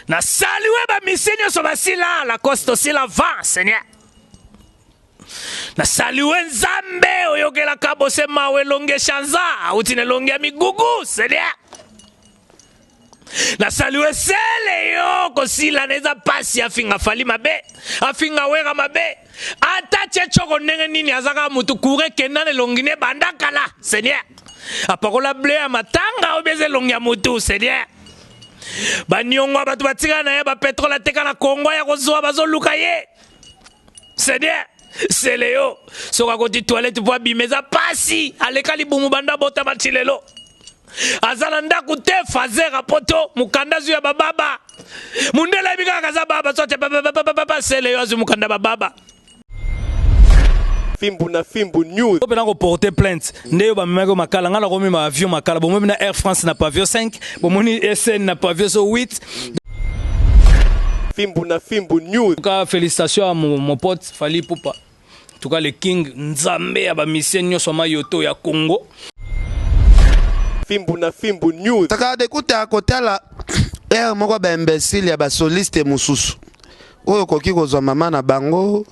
Na salue ba musiciens nyonso basila Lacoste osila vent Seigneur. Na salue Nzambe oyokelaka bose mawa elongi echanza auti na elongi ya migugu Seigneur. Na salue sele yo kosila na eza pasi afinga Fally mabe afinga Wera mabe ata tie tshoko ndenge nini aza kaka mutu courant ekenda na elongi ne banda kala Seigneur. Apakola bleu ya matanga oyo eza elongi ya mutu Seigneur. Baniongo ya bato batikala na ye ba petrole ateka na Congo ya kozwa bazoluka ye Seigneur. Seleyo soki akoti toilette mpo abima eza pasi aleka libumu banda abotama ti lelo aza na ndako te fazer ya poto mokanda azwi ya bababa mundele ayebi kaka aza baba so te papapapapa seleyo azwi mokanda bababa. Fimbu na Fimbu News. Mpe na koporte plainte nde yo bamemaki yo makala ngai nakomema avion makala bomoni na Air France na pavio 5 bomoni SN na pavio so 8. Fimbu na Fimbu News. Ka félicitations à mon pote Fally Ipupa. En tout cas le king Nzambe ya ba musiciens nyonso mayoto ya Congo. Fimbu na Fimbu News. Saka dekuta kotala air moko ba imbécile ya ba soliste mosusu oyo okoki kozwa mama na bango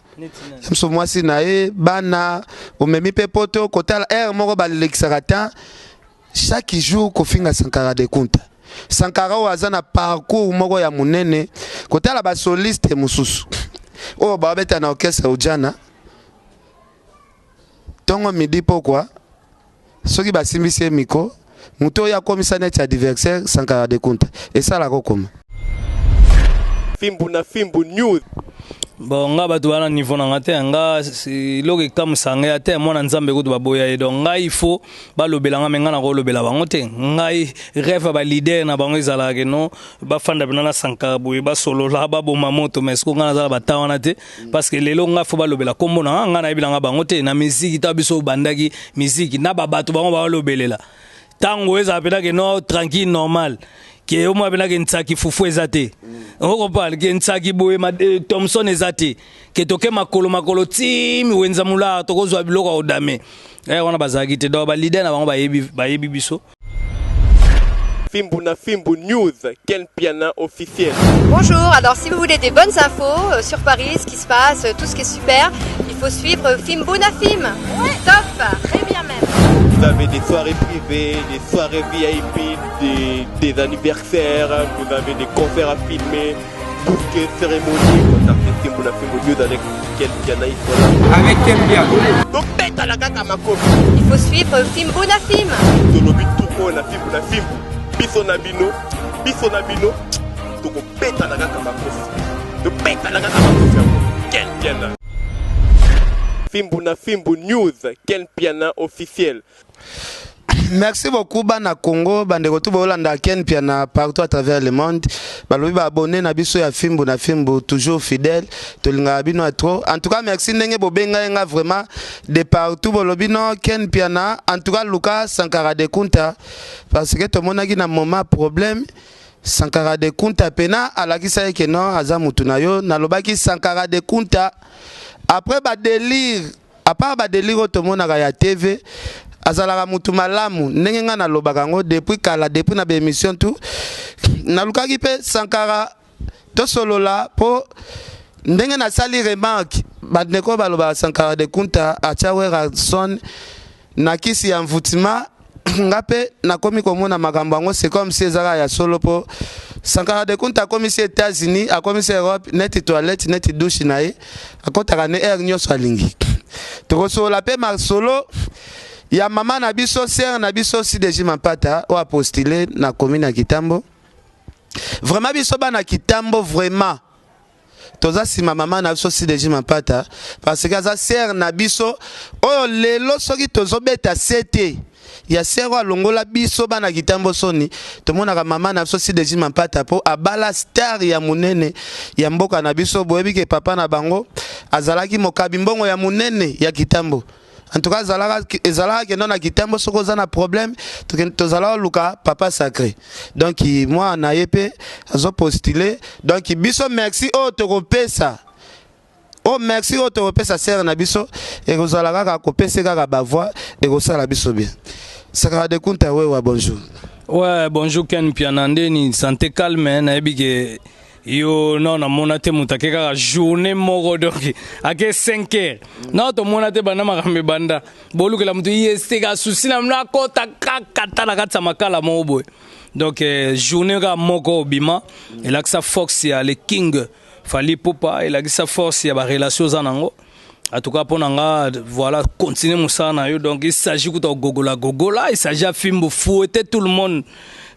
mosusu mwasi na ye bana omemi mpe poto kotala air moko balekisaka temps chaque jour kofinga Sankara de Kunta. Sankara oyo aza na parcours moko ya monene kotala ba soliste mosusu oyo babeta na orchestre Ujana tongo midi pokwa soki basimbisi ye micro moto oyo akomisa neti adversaire Sankara de Kunta esalaka okoma. Fimbu na Fimbu News. Bon nga bato bana niveau na nga te nga eloko ekamwisa ngai ata ya mwana nzambe kutu baboya ye donc ngai il faut balobela nga me ngai nakolobela bango te ngai rêve ya baleader na bango ezalaka ke non bafanda mpena na Sankara boye basolola baboma moto mais siko ngai naza na bata wana te parce que lelo ngai fo balobela nkombo na nga ngai nayebi na nga bango te na miziki ta biso obandaki miziki na babato bango balobelela ntango ezala mpena ke no tranquille normal ke yo mwa mpena ke nsaki fufu eza te okompale ke nsaki boye Thomson eza te ke toke makolo makolo timi wenza mulaa tokozwa biloko ya odame wana bazalaki te donc baleader na bango bayebi, bayebi biso. Fimbu na Fimbu News, Ken Piana officiel. Bonjour, alors si vous voulez des bonnes infos sur Paris, ce qui se passe, tout ce qui est super, il faut suivre Fimbu na Fim. Ouais. Top, très bien même. Vous avez des soirées privées, des soirées VIP, des anniversaires, vous avez des concerts à filmer, tout ce qui est cérémonie. Contactez Fimbu na Fimbu News avec Ken Piana, ils sont là. Avec Ken Piana. Donc, bête à la kaka makofi. Il faut suivre Fimbu na Fim. Tolobi tout na Fimbu na Fimbu. Biso na bino, biso na bino, tokobeta na kaka makofi. Tobeta na kaka makofi yango. Ken Piana. Fimbu na Fimbu News, Ken Piana officiel. Merci beaucoup bana Congo bandeko tu bolanda Ken Piana partout à travers le monde balobi ba abonné na biso ya Fimbu na Fimbu toujours fidèle tolingaka bino ya trop en tout cas merci ndenge bobenga nga vraiment de partout bolobi no Ken Piana en tout cas Luka Sankara de Kunta parce que tomonaki na moment problème Sankara de Kunta pena alakisa ye ke non aza mutu na yo nalobaki Sankara de Kunta après ba délire à part ba délire oyo tomonaka ya TV azalaka mutu malamu ndenge nga nalobaka yango depuis kala depuis na ba émission tout nalukaki mpe Sankara tosolola po ndenge nasali remarque bandeko balobaka Sankara de Kunta atia Werrason na kisi ya mvutima nga mpe nakomi komona makambo yango c'est comme si ezaka ya solo po Sankara de Kunta akomisi États-Unis akomisi Europe neti toilette neti douche na ye akɔtaka ne aire nyonso alingi tokosolola mpe masolo ya mama na biso sere na biso Sideji Mampata oyo apostule na commune ya Kitambo. Vraiment biso bana Kitambo vraiment toza nsima mama na biso Sideji Mampata parce que aza sere na biso oyo lelo soki tozobeta sete ya sere oyo alongola biso bana Kitambo soni tomonaka mama na biso Sideji Mampata po abala star ya monene ya mboka na biso. Boyebi ke papa na bango azalaki mokabi mbongo ya monene ya Kitambo. En tout cas ezalaka kendo na Kitambo soki oza na problème tozalaka luka papa sacré. Donc mwana na ye mpe azopostule donc biso merci oyo tokopesa oyo merci oyo tokopesa sere na biso ekozala kaka kopesa kaka bavoix ekosala biso bien. Sankara de Kunta wewa bonjour. Ouais, bonjour Ken Piana, ndeni santé calme, nayebi ke yo non namona te moto ake kaka journée moko, donc ake 5 heures non tomona te banda makambo ebanda. Bolukela moto ye seka susi na mino akota kaka ta na kati ya makala moko boye. Donc journée kaka moko obima, elakisa force ya le King Fally Ipupa, elakisa force ya barelation oza nango. En tout cas, mpo na nga, voilà, continue mosala na yo. Donc il s'agit kuta kogogola gogola, il s'agit ya fimbo fouetter tout le monde,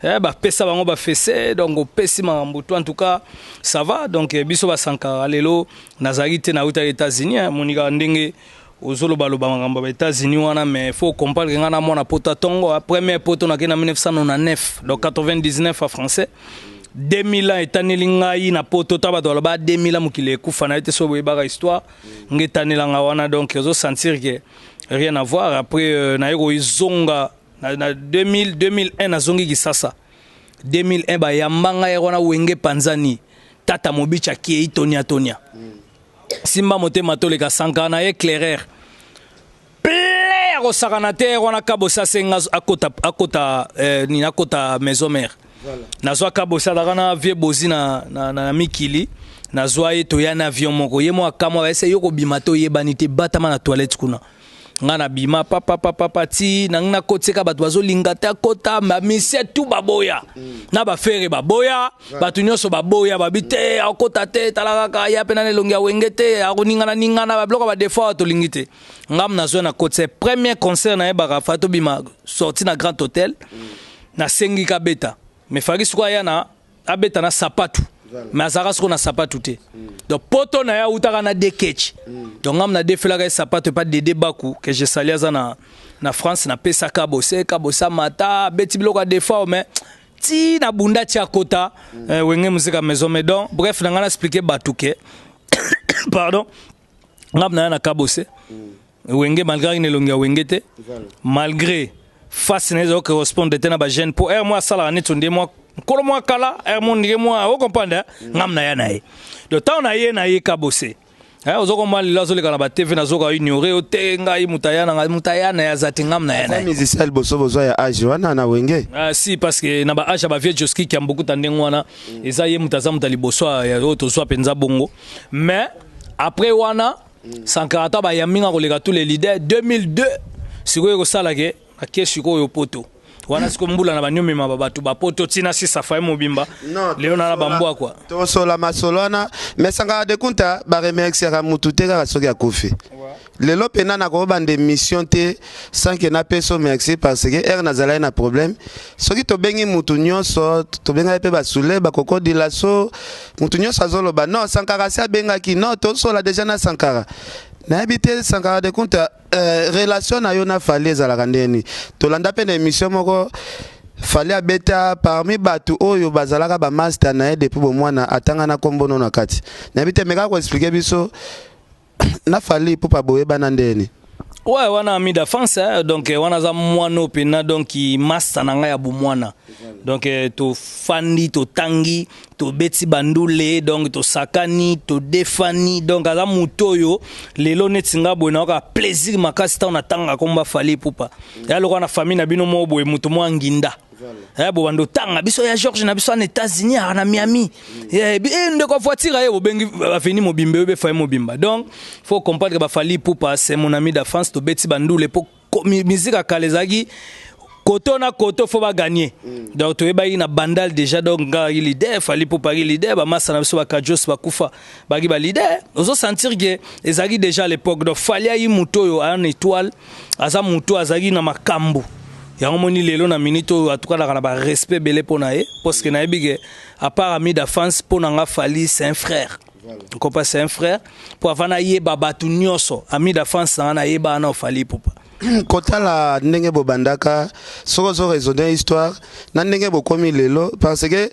bapesa bango bafese. Donc opesi makambo to, en tout cas ça va. Donc biso basankara lelo nazalaki te, nautaki États-Unis. Monika ndenge ozolobaloba makambo ya Baétats-Unis wana, mais faut comprendre que nga na mwana poto ntongo. Première poto nakei na 1999, donc 99 a français, 2000 ans etaneli ngai na poto. Ta bato baloba 2000 ans mokili ekufa na ye te, so boyebaka histoire nge etanelanga wana. Donc ozosentir que rien à voir. Après naye koizonga na 2000, 2001 nazongi Kisasa. 2001 bayamba ngai wana Wenge Panzani, tata Mobici akei tonia tonia simba motema toleka Sankara na ye éclaireur plein ya kosakana te wana. Kabosi asenga akota, akota nini, akota maison mère. Nazwa Kabosi, azalaka na vie bozi na mikili. Nazwa ye, toya na avion moko. Ye mo akamwa, bayese yo kobima te, oyebani te, batama na toilette kuna. Nga na bima papapapapa ti nangi nakotika, bato bazolinga te akota, bamisie tu baboya na bafere baboya, bato nyonso baboya, babi te akota te. Tala kaka ya mpe nana elongi ya Wenge te, akoningana ningana babiloko badefo awa tolingi te. Ngam nazwa na kotisa premier concert, nayebaka fa tobima sorti na Grand Hôtel, nasengi kabeta, mais faki sikoyo aya na abeta na sapatu, mais azalaka sikoyo na sapatu te. Donc poto na ye autaka na dekech. Donc ngam nadefelaka ye sapatu epa Dede Baku que je sali, aza na France. Napesaka bose kabose, amata, abeti biloko ya defao, mais ti na bunda ti akota Wenge Musica Maison. Mais donc bref, na ngai na expliquer bato ke, pardon, ngam na ye na kabose Wenge, malgré na elongi ya Wenge te, malgré face na ye ezala correspondre te na bajeune, mpo aire moko asalaka neti nde mwa nkolo mwa kala, aire mo ndenge mwa ocomprendre. Ngam na ya na ye, donc ntango na ye na ye kabose, ozo komona lelo azoleka na batv, nazoka ignore yo te. Ngai moto aya na ngai, moto aya na ye aza te. Ngam na ye na ye musicien liboso bozwa ya age wana na Wenge. Ah, si, parce que na baage ya bavieux Joski Kiambukuta ndenge wana, eza ye moto aza moto ya liboso ya oyo tozwa mpenza bongo. Mais après wana, Sankara ta bayambi nga koleka tous les leaders. 2002 sikoyo ekosala ke ake sikoyo poto wana, sikoyo mbula na banyomema bato bapoto ntina sisa faye mobimba lelo na bambwa kwa. Tosola masolo wana, mais Sankara de Kunta baremerciaka mutu te kaka soki akufi. Lelo mpena nakobanda émission te sans ke napesa merci, parce que ere nazalaki na problème, soki tobengi mutu nyonso, tobengaki mpe basule bakokodila, so mutu nyonso azoloba non, Sankara si abengaki, non, tosola déjà na Sankara. Nayebi te, Sankara de Kunta, relation na yo na Fally ezalaka ndeni? Tolanda mpe na émission moko, Fally abeta parmi bato oyo bazalaka bamaster na ye depuis bomwana, atanga na nkombo no na kati. Nayebi te, meka koexpliquer biso na Fally Ipupa boyebana ndeni? Ouais, wana ami d'enfance, hein? Donc wana aza mwana oyo mpena, donc master na ngai ya bomwana. Donc tofandi, totangi, tobeti bandule, donc tosakani, todefani. Donc aza motu oyo lelo neti nga boye nayoka plaisir makasi ntango natangaka komba Fally Ipupa. Ya lokola na famille na bino moko boye, motu moko anginda bo bando tanga biso ya George na biso na États-Unis, aka na Miami, ndeko voiture aye bobengi aveni mobimba oyo befaye mobimba. Donc faut comprendre que baFally Ipupa, c'est mon ami d'enfance. Tobeti bandule po musique ya kala ezalaki koto na koto, faut bagagner. Donc toyebaki na Bandal déjà. Donc nga aki leader, Fally Ipupa aki leader, bamasa na biso bakajos bakufa baki baleader. Ozosentir ke ezalaki déjà à l'époque. Donc Fally ayi motu oyo aya na étoile, aza motu azalaki na makambo yango. Moni lelo na minute oyo atukalaka na barespect ebele mpo na ye, parce que nayebi ke à part ami d'enfance, mpo na nga Fally c'est un frère. Nkopa c'est un frère, po avant nayeba bato nyonso, ami d'enfance na nga nayeba wana oFally Ipupa. Kotala ndenge bobandaka, soki ozo raisonner histoire na ndenge bokomi lelo, parce que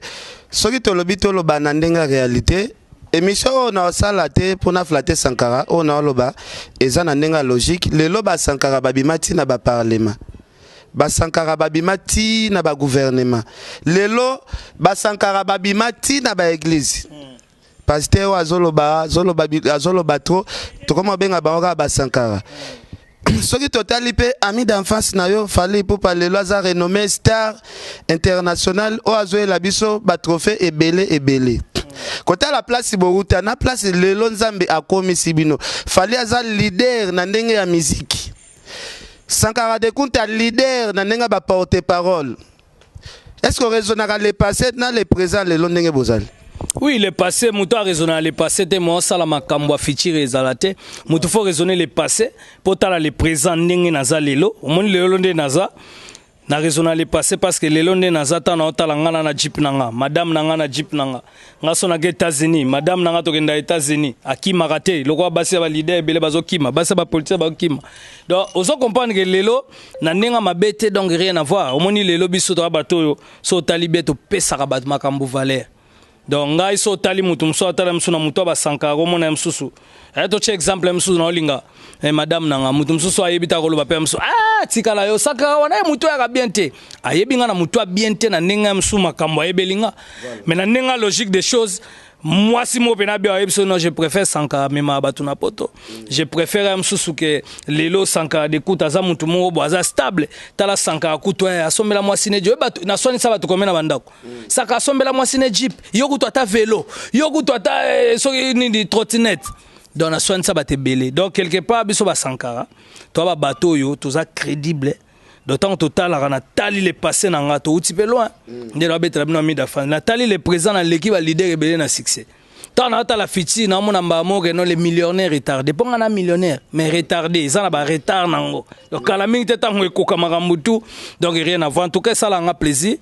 soki tolobi, toloba na ndenge ya réalité, émission oyo na osala te mpona flatter Sankara. Oyo na oloba eza na ndenge ya logique. Lelo basankara babima ntina baparlement, basankara babima ti na bagouvernement, lelo basankara babima ti na baeglise. Pasteur oyo azoloba, azoloba, azoloba trop, tokoma obenga bango kaka basankara. Soki totali mpe ami d'enfance na yo Fally Ipupa, lelo aza renommé star international oyo azoyela biso batrophée ebele ebele. Kotala place bowuta na place lelo Nzambe akomisi bino, Fally aza leader na ndenge ya miziki, Sankara de Kunta leader na ndenge ya baporte parole. Est ce que oraisonnaka le passé na le présent lelo ndenge bozali? Oui, le passé, moto araisonner le passé te, mo osala makambo ya futur ezala te. Moto faut raisonner le passé mpo tala le présent. Ndenge naza lelo, omoni lelo nde naza na raisonner le passé, parce que lelo nde naza, ntango naotala nga na jeep na nga, madame na nga na jeep na nga, nga so nake États-Unis, madame na nga tokenda États-Unis, akimaka te lokola basi ya baleader ebele bazokima, basi ya bapoliticien bazokima. Donc ozo comprendre ke lelo na ndenge mabe te, donc rien à voir. Omoni lelo biso toya bato oyo so otali bien, topesaka bato makambo valeur. Donc ngai so otali motu mosusu, atala mosusu na motu ya basankara, omona ye mosusu, totia exemple mosusu na olinga madame na nga, motu mosusu ayebi ta koloba mpe mosusu, ah, tikala yo Sankara wana, ye motu ayaka bien te, ayebi nga na motu ya bien te na ndenge ya mosusu, makambo ayebeli nga, mais na ndenge ya logique des choses, mwasi moko mpena bien ayebi so non, je préfère Sankara amemaka bato na poto, je préfère ya mosusu ke lelo Sankara de kuta aza motu moko bo aza stable. Tala Sankara kutu asombela mwasi ne oye bato naswanisa bato komena na bandako. Sankara asombela mwasi ne jeep, yo kutu ata velo, yo kutu ata soki nini, trottinette. Donc naswanisa bato ebele. Donc quelque part biso basankara toa babato oyo toza crédible. Donc ntango totalaka, natali le passé na nga, touti mpe loin nde nabetela bino ami d'enfance, natali le présent, naleki baleader ebele na succès. Ntango naotala futur, naomona mbala moko no le millionnaire retardé, mpo nga na millionnaire mais retardé, eza na baretard nango. Donc kala mingi te ntango ekoka makambo tu. Donc rien à voir. En tout cas esalanga plaisir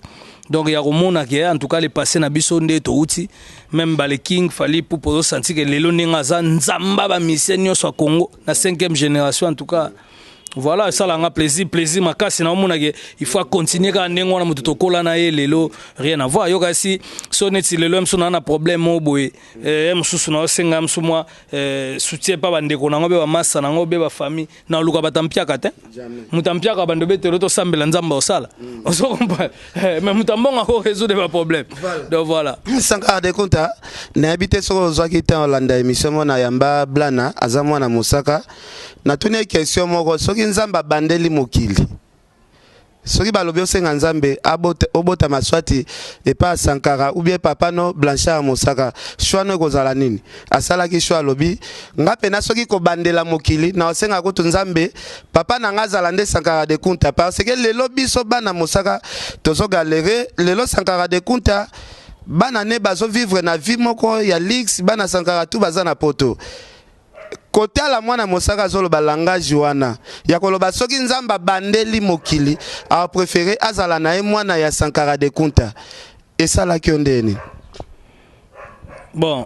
donc ya komona ke en tout cas le passé na biso nde touti, même bale King Fally Ipupa, ozosanti ke lelo ndenge aza nzamba bamusicien nyonso ya Congo na cinquième génération. En tout cas voilà, esalanga plaisir, plaisir makasi. Na omona ke il faut continuer kaka ndenge wana moto tokola na ye lelo, rien à voir. Yoka si so neti lelo ye mosusu naa na problème moko boye, ye mosusu na osenga mosusu mwa soutien mpa bandeko nango mpe bamasa nango mpe bafamille, na oluka bato ampiaka te. Moto ampiaka bando betelo tosambela Nzambe osala, ozo comprendre, mais moto ambongo ako résoudre baproblème. Donc voilà. Sankara de Kunta, nayebi te soki ozwaki te olanda émission moko na yamba Blana, aza mwana mosaka. Natuni ye question moko: soki Nzambe abandeli mokili, soki balobi osenga Nzambe obotama swati epa Sankara ou bien papa no Blanchard Mosaka, choix no ekozala nini? Asalaki choix, alobi: nga mpena soki kobandela mokili, na osenga kutu Nzambe papa na nga azala nde Sankara de Kunta, parce que lelo biso bana Mosaka tozogalere. Lelo Sankara de Kunta, bana ne bazovivre na vie moko ya luxe, bana Sankara tu baza na poto. Kotala mwana Mosaka azoloba langage wana ya koloba soki Nzambe abandeli mokili, apréféré azala na ye mwana ya Sankara de Kunta, esalaki yo ndeni? Bon,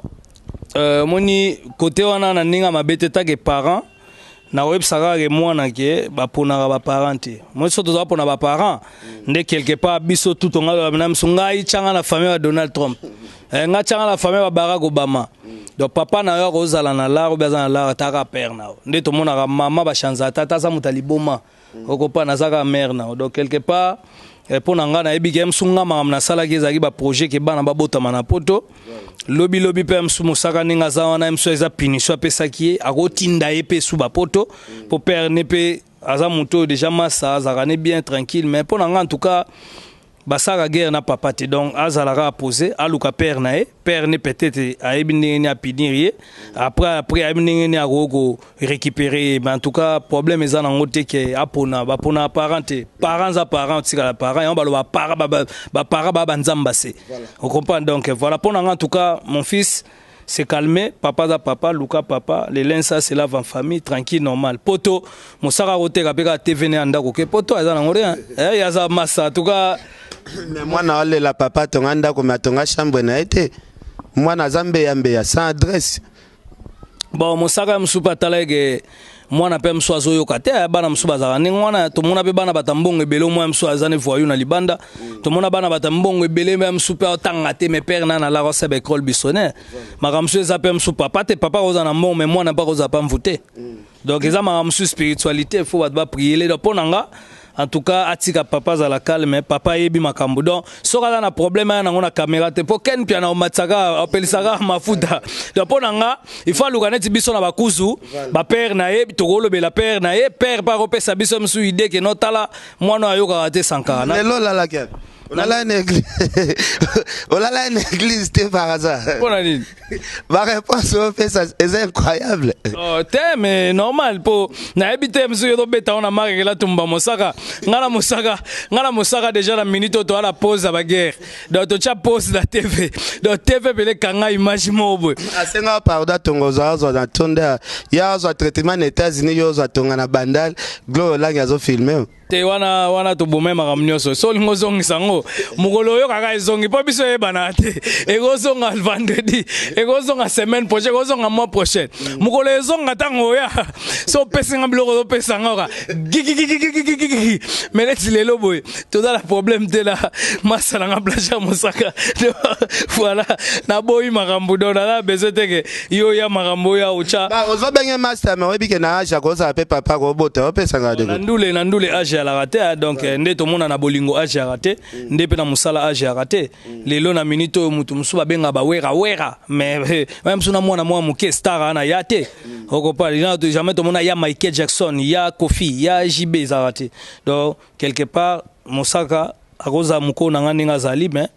moni côté wana na ndenge ya mabe te, take parent nakoyebisa kaka ke mwana ke baponaka baparent te. Moi so toza mpona baparent nde quelque part biso tu tonga na miso. Ngai tianga na famille ya Donald Trump, ngai tianga na famille ya Barack Obama. Donc papa na yo akozala na lar obi aza na lar, ataka père na yo nde tomonaka mama bachanza, tata aza moto ya liboma, okopa naza kaka mare na yo. Donc quelque part, mpo na ngai nayebi ke mosu nga makambo nasalaki ezalaki baprojet ke bana babotama na poto lobilobi mpe mosu Mosaka ndenge aza wana, mosu eza punition apesaki ye, akotinda ye mpe su bapoto mpo père ne mpe aza moto oyo déjà masa azalaka ne bien tranquille. Mais mpo na ngai en tout cas basalaka guerre na papa te. Donc azalaka apose, aluka père na ye. Père ne peut-être ayebi ndenge nini apunir ye après ayebi ndenge nini akoki korécupérer ye. Mais en tout cas problème eza nango te ke apona, bapona parent te. Parent aza parent, otikala parent yango. Baloba baparent baa banzambe se ocomprendre. Donc voilà, mpo na nga en tout cas, mon fils se calmer, papa za papa, luka papa, le linge ça se lave en famille, tranquille, normal. Poto Mosaka koteka mpe kaka TV ne ya ndako ke poto aza nango rien, aza masa en tout cas. Me mwana alela papa atonga ndako, me atonga chambre na ye te. Mwana aza mbeya sans adresse. Bon, Mosaka mosusu mpe atala eke mwana mpe mosusu azoyoka te. Bana mosusu bazalaka ndenge wana. Tomona mpe bana bata mbongo ebele, mwana mosusu aza ne voyou na libanda. Tomona bana bata mbongo ebele, mpe mosusu mpe otanga te, me père na nalaka osala baécole buissonnaire. Makambo mosusu eza mpe mosusu papa te, papa akozala na mbongo, me mwana mpe akozala pa mvute. Donc eza makambo mosusu spiritualité, faut bato bapriele. Donc mpo na nga En tout cas, atika papa azala calme, papa ayebi makambo. Donc soki aza na problème, aya nango na caméra te, mpo Ken Piana omatisaka, apelisaka mafuta. Donc mpo na nga, il faut aluka neti biso na bakuzu, bapère na ye, tokolobela père na ye, père mpe akopesa biso mosusu idée ke notala mwana oyo ayokaka te, Sankara na. Lelo olalaki wapi? Olala na église, olala na église te par hasard? Mpo na nini? Baréponse oyo opesa eza incroyable. Oh, te, mais normal, mpo nayebi te mosuki tobeta ngo na markela tumba mosaka. Nga na mosaka, nga na mosaka déjà na minute oyo toza na pause ya baguerre, donc totya pause na TV. Donc TV pele ekanga image moko boye. Asenga pardon, atonga ozwa, azwa na tonda ya, azwa traitement na États-Unis, yo ozwa tonga na Bandal, Glo Olangi azofilme. Te, wana wana toboma makambo nyonso. So olingi ozongisa yango mokolo oyo kaka ezongi, mpo biso oyebana te. Ekozonga vendredi, ekozonga semaine prochaine, ekozonga mois prochaine. Mokolo ezonga ntango oya, so opesinga biloko, ozopesa nga oka gigigigigigigi. Mais neti lelo boye toza na problème te na masa nanga Blanchard Mosaka. Voilà, naboyi makambo. Donc naza besoin te ke yo oya makambo oyo otya. Ozobenge master, mais oyebi ke na age akozala mpe papa kobota, opesanga. Na ndule, na ndule age alaka te. Donc nde tomona na bolingo age yaka te, nde mpe na mosala age yaka te. Lelo na minute oyo, motu mosusu babenga bawera wera, mais mosusu na mwana mwa moke star wana ya te. Okopa jamais tomona ya Michael Jackson, ya Kofi, ya JB, ezalaka te. Donc quelque part Mosaka akozala mokolo na nga ndenge azali, mais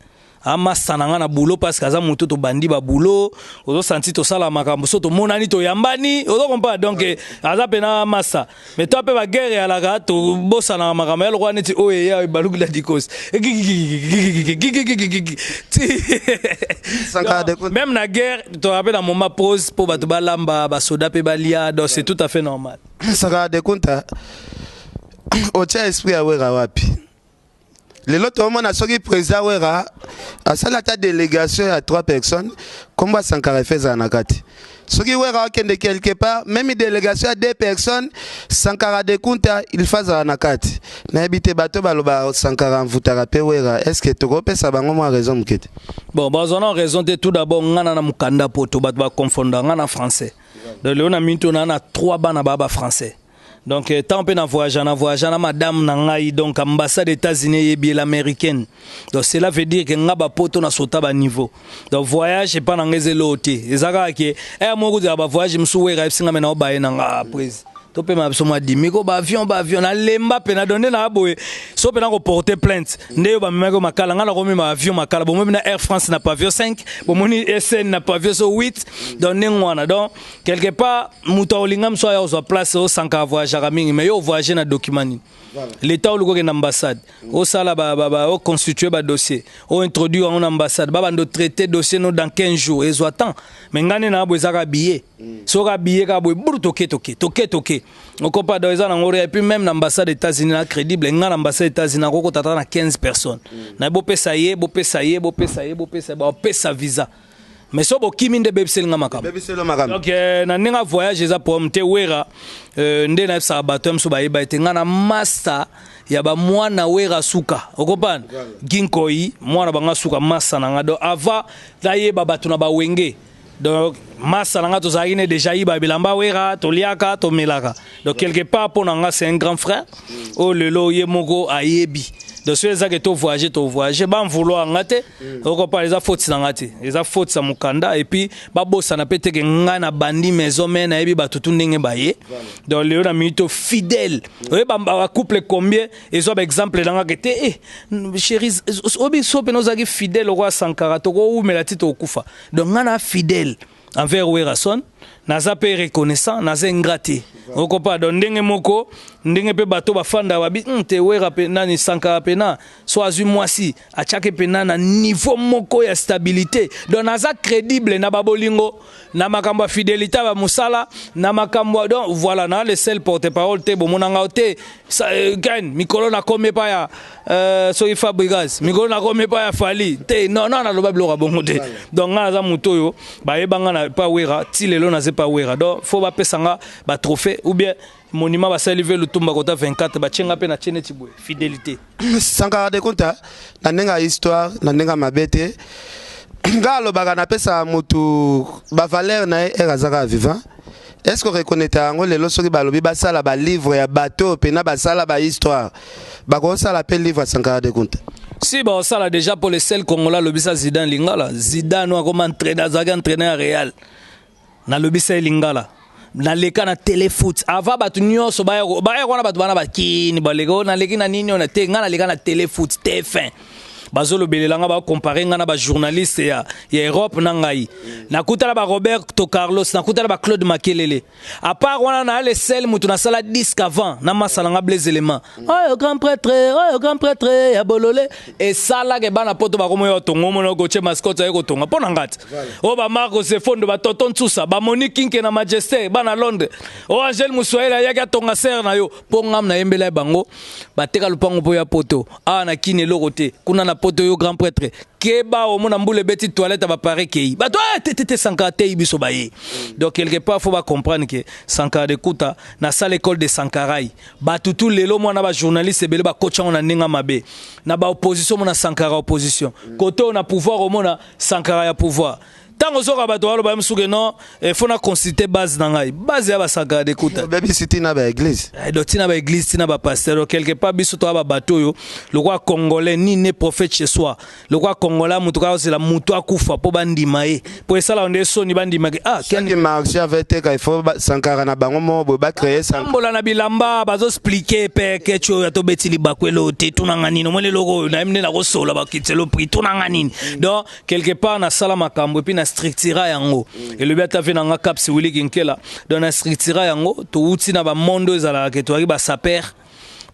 amasa na nga na boulot, parce que aza motu tobandi baboulot, ozosanti tosala makambo, so tomonani, toyambani, ozokompa. Donc aza mpena masa, mais to mpe baguerre eyalaka, tobosanaka makambo ya lokola neti oyo eya ebalukila dikosi. Même na guerre toka mpe na moment pause mpo bato balamba, basoda mpe balia. Donc c'est tout à fait normal. Sankara de Kunta, otia esprit ya Wera wapi? Lelo tomona soki président Wera asali ata délégation ya 3 personnes, kombo Sankara efe ezala na kati. Soki Wera akende quelque part, même délégation ya 2 personnes, Sankara de Kunta il faut azala na kati. Nayebi te, bato baloba Sankara mvutaka mpe Wera, est ce que tokopesa bango mwa raison moke te? Bon, bazwa na raison te. Tout d'abord, nga na mokanda poto, bato baconfonda nga na français. Donc lelo na minute oyo, na na 3 bana baa bafrançais. Donc tant mpe na voyage, na voyage na madame na ngai, donc ambassade États-Unis eyebi l'américaine. Donc cela veut dire que nga bapoto na sota baniveau. Donc voyage epa na ngai eza eloko te, eza kaka ke aya moko kozala bavoyage mosusu. Wera yebisi nga me na obaye na nga prise, topema biso mwa dimi ko baavion, baavion nalemba mpe na donde na boye. So mpe nakoporte plainte nde yo bamemaki makala, ngai nakomema avion makala. Bomoni na Air France na pavillon 5, bomoni SN na pavillon so 8. Donc ndenge wana, donc quelque part moto akolinga mosu aya kozwa place. Osankaka voyageaka mingi, mais yo ovoyage na document nini? L'état oluki okende ambassade, osala oconstitue badossier, ointroduire yango na ambassade, babanda otraite dossier no dans 15 jours, ezwa temps. Mais ngai nde na boye, ezaka billet, soki abillet kaka boye buru, toke toke toke toke, okopa. Donc eza nango. Et puis même na ambassade États-Unis na crédible, ngai na ambassade États-Unis nakokota ata na 15 personnes na bopesa ye, bopesa ye, bopesa ye, bopesa ye, bapesa visa. Mais so bokimi nde bebiselinga makambo. Donc na ndenge voyage eza problème te. Wera nde nayebisaka bato ya mosusu bayeba ete ngai na master ya bamwana Wera suka, okopana ginkoi mwana banga suka masa na nga. Donc avant nayeba bato na bawenge, donc masa na nga tozalaki ne déjà yiba bilamba Wera, toliaka, tomelaka. Donc quelque part mpo na nga c'est un grand frère oyo lelo ye moko ayebi. Donc soki ezaki tovoyage, tovoyage, bamvouloir nga te, okopa eza faute na nga te, eza faute ya mokanda. Et puis babosana mpe teke ngai na bandi maison, mais nayebi bato tu ndenge baye. Donc lelo na minute fidèle, oyeba bacouple combien ezwa baexemple na ngaka te. Eh, chéri, oyebi so mpena ozalaki fidèle okoya Sankara, tokowumela ti tokokufa. Donc ngai na fidèle envers Werason, naza mpe reconnaissant, naza ingrat te, okopa. Donc ndenge moko ndenge mpe bato bafandaka babi te Wera mpe nani Sankara mpena so azwi mwasi atiaki mpena na niveau moko ya stabilité. Donc naza crédible na babolingo, na makambo ya fidélité ya bamosala, na makambo. Donc voilà, na le seul porte parole te. Bomonanga te ken mikolo nakomi epai ya soki Fabrigas, mikolo nakomi epai ya Fali te. Non, non, naloba biloko ya bongo te. Donc ngai naza motu oyo bayebanga na epai Wera, ti lelo naza epai Wera. Donc faut bapesa nga batrophée ou bien monument basali ve Lutumba kota 24, batie nga mpe na tie neti boye fidélité. Sankara de Kunta, na ndenge ya histoire, na ndenge ya mabe te, nga alobaka napesaka motu bavaleur na ye ere aza kaka vivant. Est ce que reconnaître yango lelo soki balobi basala balivre ya bato oyo mpena basala bahistoire, bakosala mpe livre ya Sankara de Kunta? Si baosala déjà pour le seul Congolais alobisa Zidane lingala. Zidane oyo akoma entraîneur, azalaki entraîneur ya Real, nalobisa ye lingala. Naleka na Téléfoot avant bato nyonso baya wana, bato bana bakini baleka oyo naleki na nini oyo na te. Ngai naleka na Téléfoot TF1, bazolobelela nga, bacompare nga na bajournaliste ya Europe. Na ngai nakutana ba Roberto Carlos, nakutana ba Claude Makelele. À part wana, na le seul moto nasala disque avant na masala nga Blaise Element oyo, grand prêtre oyo, grand prêtre ya bolole. Esalaka bana poto bakomoya otonga, omona Gautier Mascotte aye kotonga mpo na nga te. Oyo bamarco Sefondo, batoto Ntsusa, bamoni Kinke na Majesté, bana Londres oyo, Angele Muswahili ayaki atonga sere na yo mpo ngam nayembela ye. Bango bateka lupango mpo ya poto. Awa na kini eloko te, kuna na poto yo grand prêtre keba, omona mbula ebeti toilette ya bapare kei bato te te te. Sankara tei biso baye. Donc quelque part faut bacomprendre que Sankara de Kuta nasala école de Sankarai. Bato tu lelo mwana bajournaliste ebele bakotya yango na ndenge mabe. Na baopposition omona Sankara opposition, kote oyo na pouvoir omona Sankara ya pouvoir. Ntango ozoka bato baloba ye mosuke non, faut na consulter base na ngai, base ya basankara de Kuta. Obebisi ntina baeglise. Donc ntina baeglise, ntina bapasteur. Donc quelque part biso toya babato oyo lokwa Congolais nini, prophète chez soi, lokwa Congolais moto kaka ozela moto akufa mpo bandima ye, mpo esalaka nde soni bandimaki ah. Chaque marché avait teka, il faut Sankara na bango moko boye bacréer. Tambola na bilamba, bazoexpliquer mpe keci oyo atobeti libaku elo te, tunanga nini, omoni eloko oyo nayebi nde nakosola bakitelo prix, tunanga nini. Donc quelque part nasala makambo et puis na structura yango. Elobi ata ve nanga Caps Willi Kinkela. Donc na structura yango, touti na bamonde oyo ezalaka ke toyaki basaper,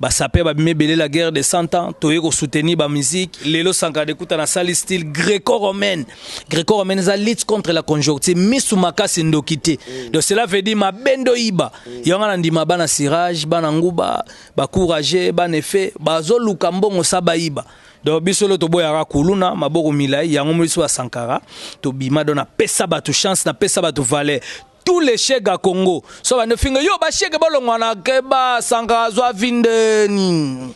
basaper babimi ebele, la guerre de 100 ans, toye kosoutenir bamusique. Lelo Sankara Dekuta nasali style gréco-romaine. Gréco-romaine eza lutte contre la conjoncture, misu makasi, ndoki te. Donc cela veut dire mabe ndo yiba yango na ndima bana sirage, bana nguba, bacourage, bana efe bazoluka mbongo sa bayiba. Donc biso lelo toboyaka kuluna maboko milai yango. Biso basankara tobima. Donc napesa bato chance, napesa bato valeur. Tous les chèques à Congo so bande finga yo basheke bolongwa na keba. Sankara azwa vinde nini,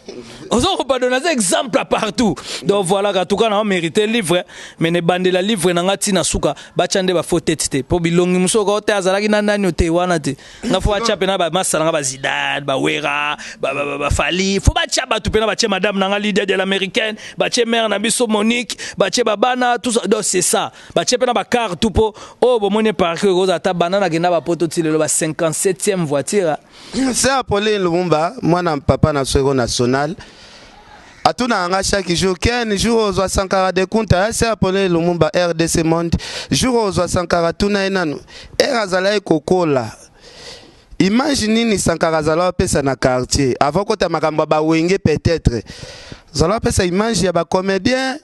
ozokopa naza exemple partout. Donc voilà, en tout cas na mérité livre, mais ne bandela livre na nga ntina suka batya nde bafaux tête te, mpo bilongi mosusu oko te azalaki na nani te wana te. Nga faut batya mpena bamasala nga bazidane, bawera, bafali. Faut batya bato mpena, batie madame na nga Lydia de l'Américaine, batie mare na biso Monique, batie babana, tout ça. Donc c'est ça, batie mpe na bacar tout, mpo oyo bomoni parke ekozala ata banda nakenda bapoto ti lelo ba 57e voiture. C'est Apolline Lumumba, mwana papa na soko national, atunaka nga chaque jour: "Ken, jour ozwa Sankara de Kunta?" Se Apolline Lumumba, RDC Monde, jour ozwa Sankara, tuna ye nanu ere azalaki kokola, image nini Sankara azala opesa na quartier avant kota makambo ya bawenge. Peut-être azala opesa image ya bacomédien,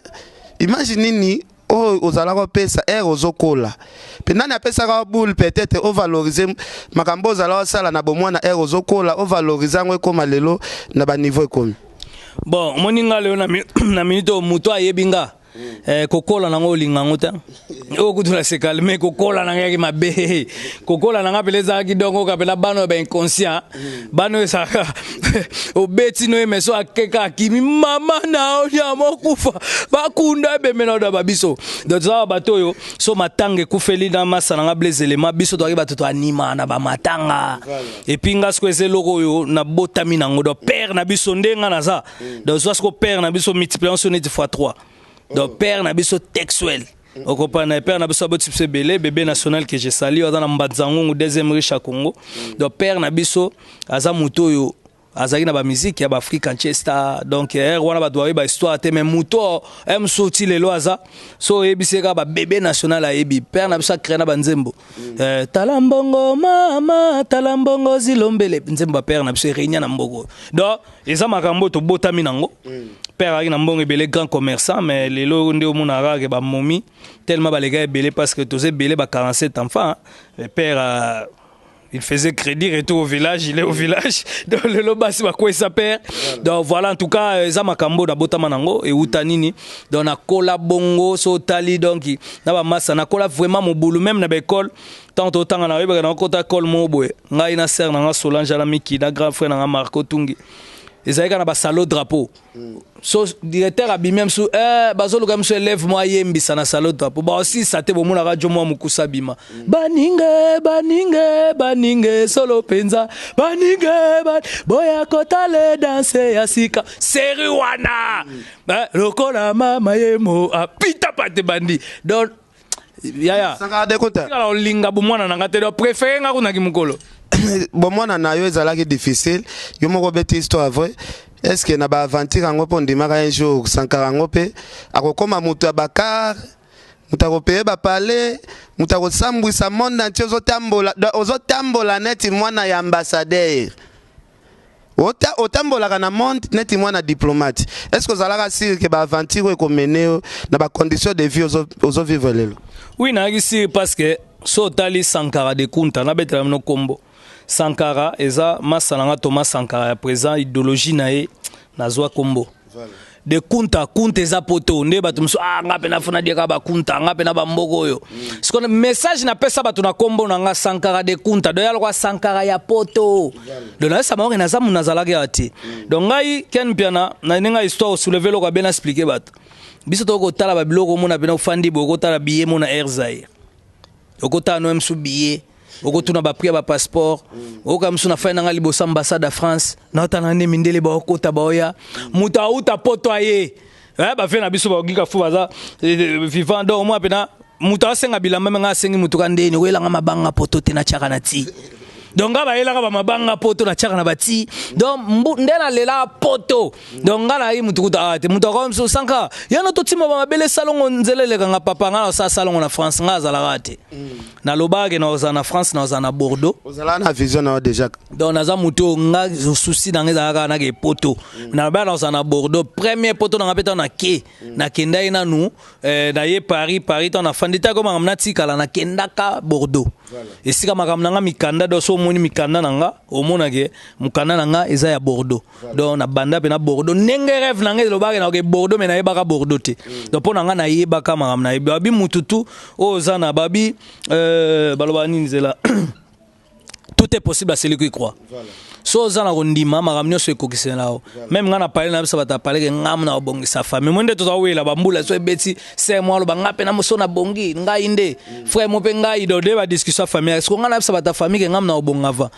image nini oyo ozalaka opesa ere ozokola, mpe nani apesaka boule peut-être ovalorize makambo ozala osala na bomwana ere ozokola, ovalorize yango ekóma lelo na baniveau ekomi? Bon, omoni nga lelo na minute oyo, moto ayebi nga kokola nango olinga yango te. Oyo kutu na se calme. Kokola nanga yaki mabe, kokola nanga pele ezalaki dongo kapela bana oyo bainconscient, bana oyo ezalaka obeti no ye meso akeka akimi mama na onyama okufa bakunda ebembe na oyo babiso. Donc tozalaka bato oyo so matanga ekufeli na masa nanga Blaise Elema, biso tozalaki bato toanima na bamatanga. Et puis nga siko eza eloko oyo nabotami nango. Donc père na biso nde nga naza. Donc zwa siko père na biso, multiplier so neti fois 3. Donc père na biso textuel, okopana père na biso aboti biso ebele, bébé national que je salue, aza na Mbanza Ngungu, deuxième riche ya Congo. Donc père na biso aza moto oyo azalaki na bamusike ya baafrique Chester. Donc ere wana bato bayebi bahistoire te, mais moto mosusu ti lelo aza so oyebisi ye kaka babébé national, ayebi. Père na biso acrée na banzembo tala mbongo mama, tala mbongo zilombele, nzembo ya père na biso erenia na mboko. Donc eza makambo oyo tobotami nango. Père azalaki na mbongo ebele, grand commerçant, mais lelo nde omonaka kaka bamomi tellement baleka ebele, parce que toza ebele, ba 47 enfants. Père il faisait crédit, retour au village, il est au village. Donc lelo basi bakwesa père. Donc voilà, en tout cas eza makambo nabotama nango euta nini. Donc nakola bongo so otali. Donc na bamasa nakola vraiment mobulu, même na baekole. Ntango totanga na oyebaka nakota ekole moko boye, ngai na sere nanga Solange ala Miki na grand frère nanga Marco Tungi. Ezalaki kaka na basalo drapeau. So directeur abimi misu, eh, bazoluka misu élève mwa ayembisa na salo drapeau, baosisa te. Bomonaka jo mwa mokusa abima. Baninge, baninge, baninge, solo mpenza baninge ba, boya kotale danse ya sika seri wana. Eh, lokola mama ye mo apita pate bandi. Donc yaya, Sankara de Kunta. Tikala olinga bomwana na nga te, donc préféré nga kunaki mokolo. Bomwana na yo ezalaki difficile. Yo moko obeti histoire vrai. Est ce que na baaventure yango mpo ondimaka un jour Sankara yango mpe akokóma moto ya bakar, moto akopeye bapale, moto akosambwisa monde entier? Ozotambola, donc ozotambola neti mwana ya ambassadeur, otambolaka na monde neti mwana diplomate. Est ce que ozalaka sûr ke baaventure oyo ekomene yo na bacondition de vie ozovivre lelo? Oui, nayaki sûr, parce que so otali Sankara de Kunta, nabetela bino nkombo Sankara, eza masa na nga Thomas Sankara ya présent. Idéologie na ye nazwa nkombo de Kunta. Kunta eza poto nde bato mosusu. Ah, nga mpe nafuna dieka bakunta, nga mpe na bamboka oyo. Sikoyo message napesa bato na nkombo na nga Sankara de Kunta, do ya lokwa Sankara ya poto. Donc nayesa bango ke naza mu nazalaki awa te. Donc ngai Ken Mpiana, na ndenge histoire osoulever eloko abe na expliquer bato, biso tokoki kotala babiloko omona mpena ofandi boye, okotala billet mo na Air Zaire, okotala no mosu billet, okotuna baprix ya bapasseport, oyoka mosu na fai nanga liboso ambassade ya France, naotala nde mindele baokota baoya, moto auta poto aye. Eh, bave na biso baogika fu baza vivant. Donc omona mpena moto asenga bilamba, me nga asengi motuka ndeni oyelanga mabanga poto te, natiaka na ti. Donc nga bayelaka bamabanga poto, natiaka na bati. Donc nde nalelaka poto. Donc nga nayi mutu kuta awa te. Mutu akomi mosusu Sanka yano totima bamabele salongo nzela elekanga papa. Nga nasala salongo na France, nga azalaka te. Nalobaka ke nakozala na France, nakozala na Bordeaux. Ozalaka na vision na yo déjà. Donc naza motu oyo nga souci na nga ezalaka kaka nake poto. Nalobaka nakozala na Bordeaux. Premier poto na nga mpe ntango nake, nakendaki nanu, naye Paris. Paris ntango nafandi tako makambo natikala, nakendaka Bordeaux, esika makambo na nga mikanda. Donc so omoni mikanda na nga, omonake mokanda na nga eza ya Bordeaux. Donc nabanda mpe na Bordeaux ndenge rêve na nga elobaka nakoke Bordeaux, mais nayebaka Bordeaux te. Donc mpo na nga nayebaka makambo nayebi. Babi mututu oyo oza na babi, balobaka nini, nzela, tout est possible à celui qui croit. So oza na kondima, makambo nyonso ekokisela yo. Même nga na pale na biso bato apaleke ngamu na kobongisa famille mo nde toza wela bambula so ebeti se mwa aloba nga mpe na moso nabongi ngai nde frère mo mpe ngai. Donc nde badiscussion ya famille siko nga na biso bato ya famille ke ngamu na kobonga va.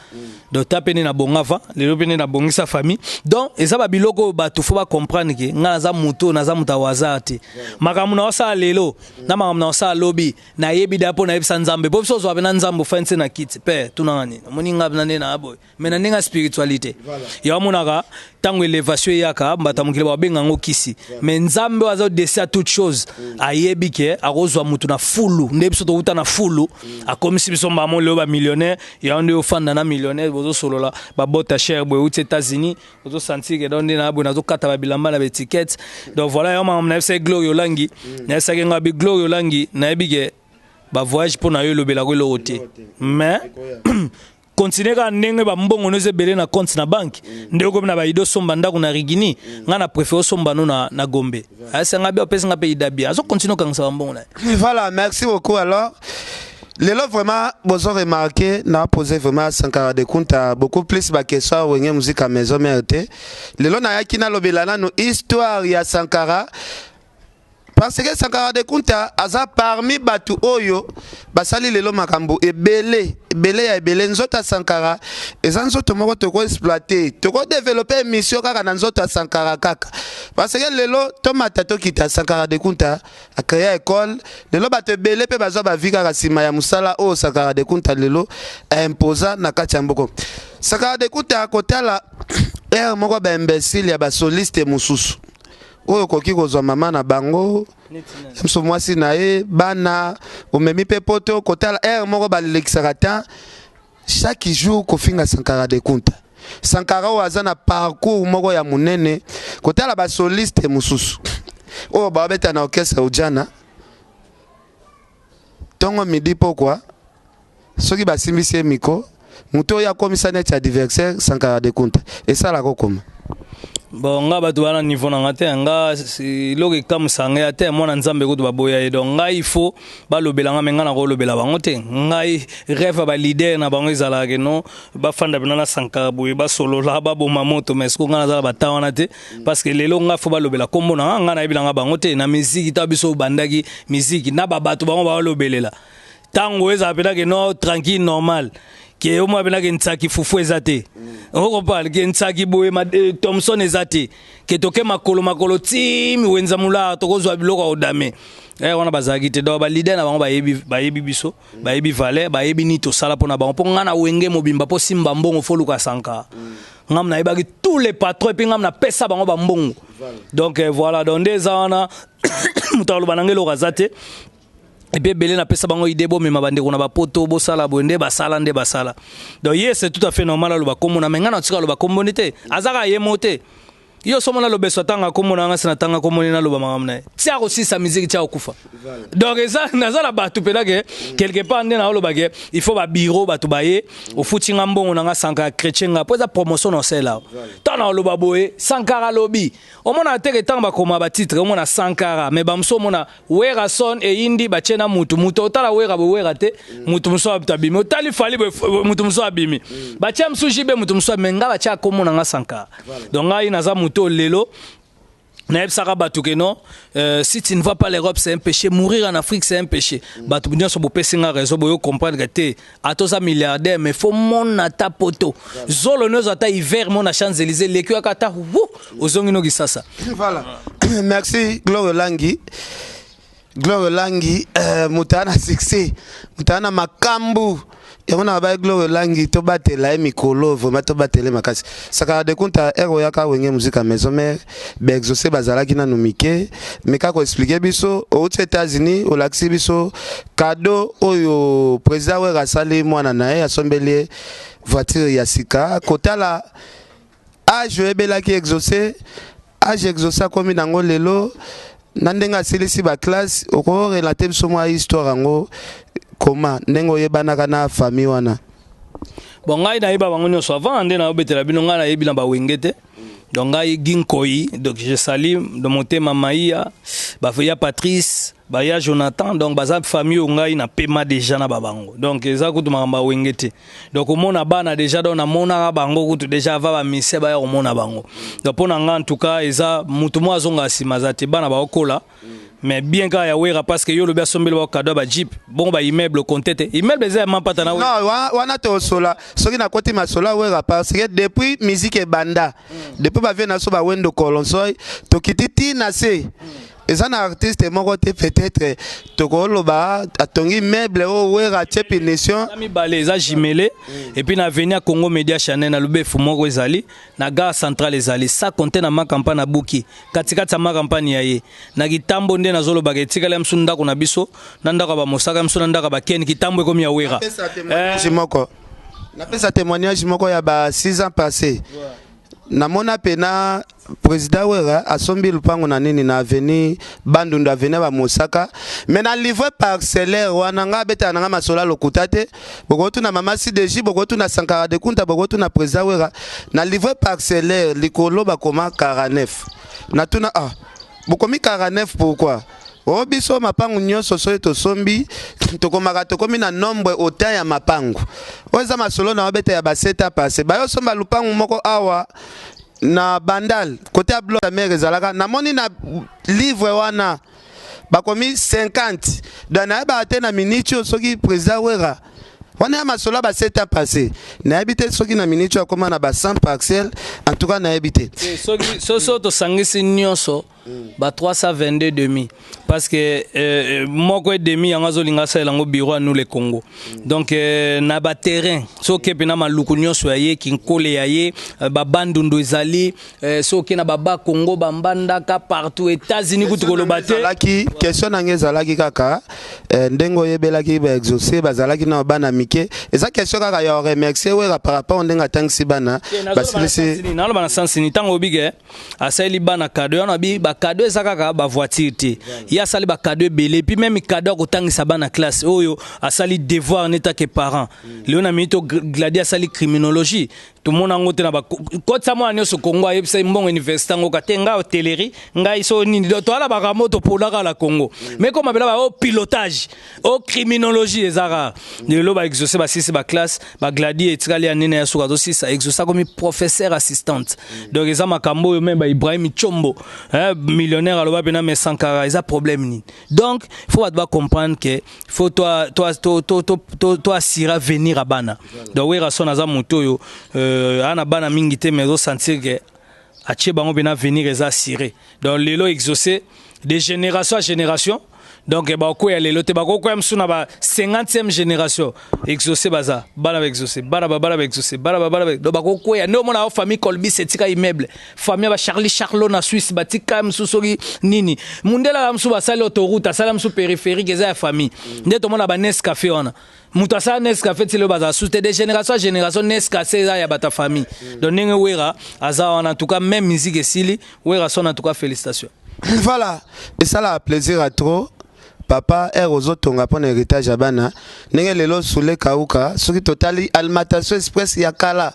Donc ta mpe nde nabonga va, lelo mpe nde nabongisa famille. Donc eza babiloko oyo bato faut bacomprendre ke nga naza moto oyo naza moto ya hasard te. Makambo na osala lelo na makambo na osala lobi, nayebi da mpo nayebisa Nzambe, mpo biso ozwa mpe na Nzambe ofandi nse na kiti mpe tunanga nini omoni nga na nde na boye. Mais na ndenge ya spiritualité ya omonaka ntango élévation eyaka, bato ya mokili babenga yango kisi, mais Nzambe oyo aza au-dessus ya toute chose ayebi ke akozwa motu na fulu nde biso tokuta na fulu, akomisi biso mbamo lelo bamillionnaire. Yango nde ofanda na millionnaire, bozosolola babota cher boye euti États-Unis, ozosentir ke donc nde na boye nazokata babilamba na baétiquette. Donc voilà, yango makambo nayebisaki Gloire Olangi, nayebisaki nga bi Gloire Olangi, nayebi ke bavoyage mpo na yo elobelako eloko te, mais continue kaka ndenge bambongo no eza ebele na compte na banque, nde okomi na baide osomba ndako na Rigini. Ngai na préféré osomba no na Gombe. Asenga bi opesi nga mpe ida bien, azocontinue okangisa bambongo na ye. Voilà, merci beaucoup. Alors lelo vraiment bozo remarqué na posé vraiment Sankara de Kunta beaucoup plus baquestion ya Wenge Musique ya Maison Mère te. Lelo nayaki nalobela nanu histoire ya Sankara, parce que Sankara de Kunta aza parmi bato oyo basali lelo makambo ebele ebele ya ebele. Nzoto ya Sankara eza nzoto moko tokoexploiter, tokodévelopper émission kaka na nzoto ya Sankara kaka, parce que lelo tomata tokita, Sankara de Kunta acréa école. Lelo bato ebele mpe bazwa bavi kaka nsima ya mosala oyo Sankara de Kunta lelo aimposa na kati ya mboka. Sankara de Kunta, kotala ere moko baimbécile ya basoliste mosusu oyo okoki kozwa mama na bango mosu, mwasi na ye, bana omemi mpe poto, kotala ere moko balekisaka temps chaque jour kofinga Sankara de Kunta. Sankara oyo aza na parcours moko ya monene, kotala basoliste mosusu oyo babeta na orchestre Ujana ntongo, midi, pokwa, soki basimbisi ye micro, moto oyo akomisa neti adversaire Sankara de Kunta, esalaka okoma. Bon, nga bato bana niveau na nga te. Nga eloko ekamwisa ngai te, mwana Nzambe kutu baboya ye. Donc ngai, il faut balobela nga, me ngai nakolobela bango te. Ngai, rêve ya baleader na bango ezalaka ke non, bafanda mpena na Sankara boye, basolola, baboma moto. Mais siko ngai naza na bata wana te, parce que lelo ngai faut balobela nkombo na nga, ngai nayebi nanga bango te na miziki. Ta biso obandaki miziki na babato, bango balobelela ntango ezala mpena ke no, tranquille, normal, ke omwa mpena ke nsaki fufu eza te, okomprendre, ke nsaki boye, Thomson eza te, ke toke makolo makolo timi wenza mulaa, tokozwa biloko ya kodame. Wana bazalaki te. Donc baleader na bango bayebi, bayebi biso, bayebi valeur, bayebi nini tosala mpo na bango. Mpo ngai na Wenge mobimba, mpo simba mbongo, fo luka Sankara. Ngam nayebaki tous les patrons, et puis ngam napesa bango bambongo. Donc voilà, donc nde eza wana, moto aloba na ngai eloko aza te. Et puis ebele napesa bango idée: bomema bandeko na bapoto, bosala boye, nde basala, nde basala. Donc ye, c'est tout à fait normal aloba kombo na me. Ngai na tika aloba kombo ni te, azaka ye mo te. Yo somo naloba eso, atanga kombo na nga, se natanga kombo ni, naloba makambo na ye, tia kosisa miziki, tia kokufa. Donc eza naza na bato mpena ke quelque part nde naoloba ke il faut babureau, bato baye, ofuti nga mbongo na nga, Sankara chrétien nga, mpo eza promotion na osala. Ntango na oloba boye, Sankara alobi, omona teke ntango bakoma batitre, omona Sankara, mais bamosusu omona Werason eyindi, batie na mutu mutu. Otala Wera boye, Wera te, mutu mosusu abimi. Otali Fally boye, mutu mosusu abimi, batie mosusu jibe, mutu mosusu abimi. Nga batie akomona nga Sankara. Donc ngai naza mutu oyo lelo nayebisaka bato ke non, si tu ne vas pas l'Europe, c'est un péché, mourir en Afrique, c'est un péché. Bato nyonso bopesi nga raison, boyo comprendre ke te, ata oza milliardaire, mais faut mona ata poto zolo nyonso, ata hiver, mona Champs Élysées, leki kaka ata wu, ozongi noki sasa. Voilà, merci Gloire Olangi. Gloire Olangi, moto aa na succès, moto aa na makambo yango na babai. Gloire Olangi, tobatela ye mikolo, vraiment tobatela ye makasi. Sakara de Kunta, ere oyaka Wenge Musica Maison Mère, baexaucé bazalaki nanu mike. Me kaka koexpliquer biso, outi États-Unis, olakisi biso cadeau oyo président Wera asali mwana na ye, asombeli ye voiture ya sika. Kotala age oyebelaki Exaucé, age Exaucé akomi nango lelo na ndenge asilisi baclasse, okorelate biso mwa histoire yango koma ndenge oyebanaka na famille wana? Bon, ngai nayeba bango nyonso avant. Nde nayobetela bino, ngai nayebi na bawenge te. Donc ngai Ginkoi, donc je sali de motema maia, baya Patrice, baya Jonathan, donc baza famille oyo ngai napema déjà na babango. Donc eza kutu makambo ya Wenge te. Donc omona bana déjà, donc namonaka bango kutu déjà ava bamise baya komona bango. Donc mpo na ngai, en tout cas, eza mutu moko azonga nsima aza te. Bana baokola, mais bien kaka ya Wera, parce que yo olobi asombeli bao cadeau ya bajeep, bongo baimmeuble konte te, immeuble eza ya mampata na Wera. Non, wana tosola soki nakoti masolo ya Wera, parce que depuis musique ebanda, depuis bavie na so bawendo kolonsoi, tokiti ti na se, eza na artiste moko te peut-être tokoloba atongi meuble oyo Wera atie punition. Eza mibale, eza jumelé, et puis na avenue ya Congo Média Chanel na Lubefu, moko ezali na gare centrale, ezali sa konte na Makampa na Buki, katikati ya Makampani ya ye na Kitambo. Nde nazolobaka, etikali ya mosu ndako na biso na ndako ya bamosaka mosu na ndako ya bakeni Kitambo ekomi ya Wera. Napesa témoignage moko, napesa témoignage moko ya ba 6 ans passé. Namona pena président Wera asombi lupango na nini, na avenue Bandundu, avenue bamosaka, mais na livre parcellaire wana, nga abetaka nanga masolo ya lokuta te. Bokotuna mama Sideji, bokotuna Sankara de Kunta, bokotuna président Wera. Na livre parcellaire likolo bakoma 49. Natuna: ah, bokomi 49 pourquoi? O biso mapangu nyonso soki tosombi, tokomaka, tokomi na nombre autant ya mapangu. Oyo eza masolo na obeta ya baseta passé. Bayosomba lupangu moko awa na Bandal, côté ya bloc ya mare ezalaka. Namoni na livre wana bakomi 50. Donc nayebaka te na miniti oyo soki président Wera wana ya masolo ya baseta passé, nayebi te soki na miniti oyo akóma na ba 100 parcelle. En tout cas nayebi te. Soki soso tosangisi nyonso ba 322 demi, parce que moko et demi yango azolinga asalela yango bureau ya nous le Congo. Donc na baterrain, soki oke mpena Maluku nyonso ya ye, Kinkole ya ye, babandundu ezali, soki oke na baba Congo, bambandaka partout, États-Unis kutu koloba te. Ezalaki question na ngai, ezalaki kaka ndenge oyebelaki baexaucé bazalaki na bana mike. Eza question kaka ya remercier Wera par rapport ndenge atangisi bana basilisi. Naloba na sens nini? Ntango obike asaleli bana cadeau wana, bi bacadeau eza kaka bavoiture te. Ye asali bacadeau ebele, puis même cadeau ya kotangisa bana classe oyo asali devoir en tant que parent. Lelo na minute, Gladi asali criminologie. Tomona yango te na bakotisa mwana nyonso Congo, ayebisa ye mbongo université yango ka te, ngai hotellerie, ngai so nini. Donc toala makambo toponaka na Congo, mais koma bela ba o pilotage, o criminologie, eza rare. Lelo baexaucé basisi baclasse, bagladi etikali ya nene ya suka, azosisa exaucé, akomi professeur assistante. Donc eza makambo oyo même baibrahim Chombo, hein, millionnaire, aloba mpena. Mais Sankara, eza problème nini? Donc faut bato bacomprendre que faut to assurer avenir ya bana. Donc Werason aza moto oyo aa na bana mingi te, mais ozosentir que atie bango mpena avenir eza assuré. Donc lelo exaucé de génération à génération, donc bakokwea lelo te, bakokwea mosusu na ba 50e génération. Exaucé baza bana baexaucé, bana babana baexaucé, bana babana, donc bakokwea nde omona famille Colbis etika immeuble, famille ya bacharlie Charlot na Suisse batika mosusu soki nini, mundela mosusu basali autoroute, asala mosusu périphérique, eza ya famille. Nde tomona ba Nescafé wana, moto asala Nescafé ti lelo bazala susu te, de génération à génération Nescafé eza ya bato ya famille. Donc ndenge Wera aza wana, en tout cas même musique esili, Wera son, en tout cas félicitations. Voilà, esalaka plaisir à trop, papa ere ozotonga mpo na héritage ya bana. Ndenge lelo Sule Kauka, soki totali Alimentation Express ya kala,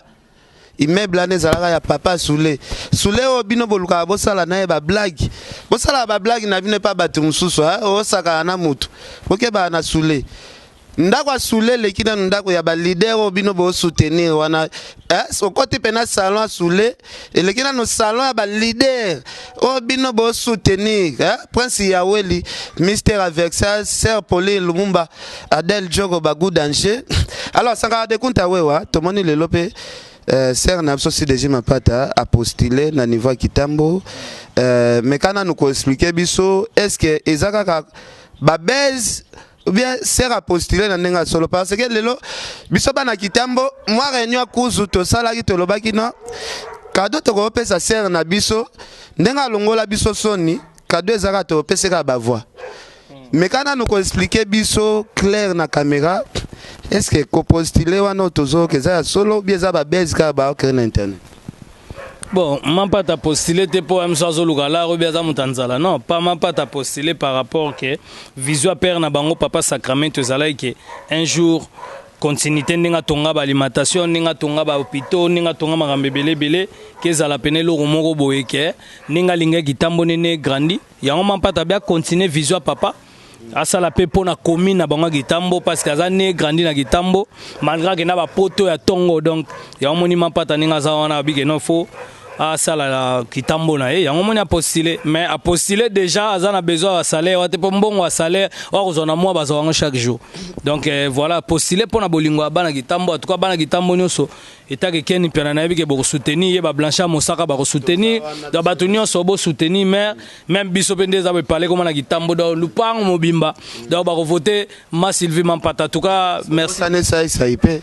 immeuble wana ezalaka ya papa Sule. Sule oyo bino bolukaka bosala na ye bablague, bosalaka bablague na bino epa bato mosusu, osakaka na motu, bokebaka na Sule. Ndako ya Sule eleki nanu ndako ya baleader oyo bino bosoutenir wana. Okoti mpena salon ya Sule, eleki nanu salon ya baleader oyo bino bosoutenir. Prince Yaweli, Mister Avexa, Sœur Pauline Lumumba, Adel Jogo, Bagu Danger. Alors Sankara de Kunta Wewa, tomoni lelo mpe sœur na biso CDG Mapata apostule na niveau ya Kitambo. Mais kana nanu koexpliquer biso, est ce que eza kaka babase ou bien sœur apostule na ndenge ya solo? Parce que lelo biso bana Kitambo, mwa réunion kuzu tosalaki, tolobaki no cadeau tokopesa sœur na biso ndenge alongola biso soni, cadeau ezaka topesaka bavoix. Mais kana nanu koexpliquer biso clair na caméra, est ce que kopostule wana oyo tozoyoka eza ya solo ou bien eza babase kaka baokere na internet? Bon, Mampata postule te mpo miso azoluka lar oyo aza moto ya nzala, non pas. Mampata postule par rapport que vision père na bango, papa Sacramento, ezalaki que un jour continuité, ndenge atonga baalimentation, ndenge atonga bahôpitaux, ndenge atonga makambo ebele ebele, que ezala pene eloko moko boye que ndenge alingaki ntambo nene grandi yango. Mampata be acontinue vision ya papa, asala mpe mpo na commune na bango ya Kitambo, parce que aza né, grandi na Kitambo, malgré akenda bapoto ya ntongo. Donc yango moni Mampata ndenge aza wana, abike non, faut asala kitambo na ye. Yango moni apostule, mais apostule déjà aza na besoin ya salaire wa te, mpo mbongo ya salaire oyo akozwa na mwa bazwa yango chaque jour. Donc voilà, postule mpo na bolingo ya bana Kitambo. En tout cas bana Kitambo nyonso, etake Keni Mpiana, nayebi que bokosoutenir ye, bablanchard Mosaka bakosoutenir, donc bato nyonso bosoutenir maire. Même biso mpe nde eza boepale koma na Kitambo, donc lupango mobimba, donc bakovote ma Sylvie Mampata. En tout cas merci. Saisai mpe.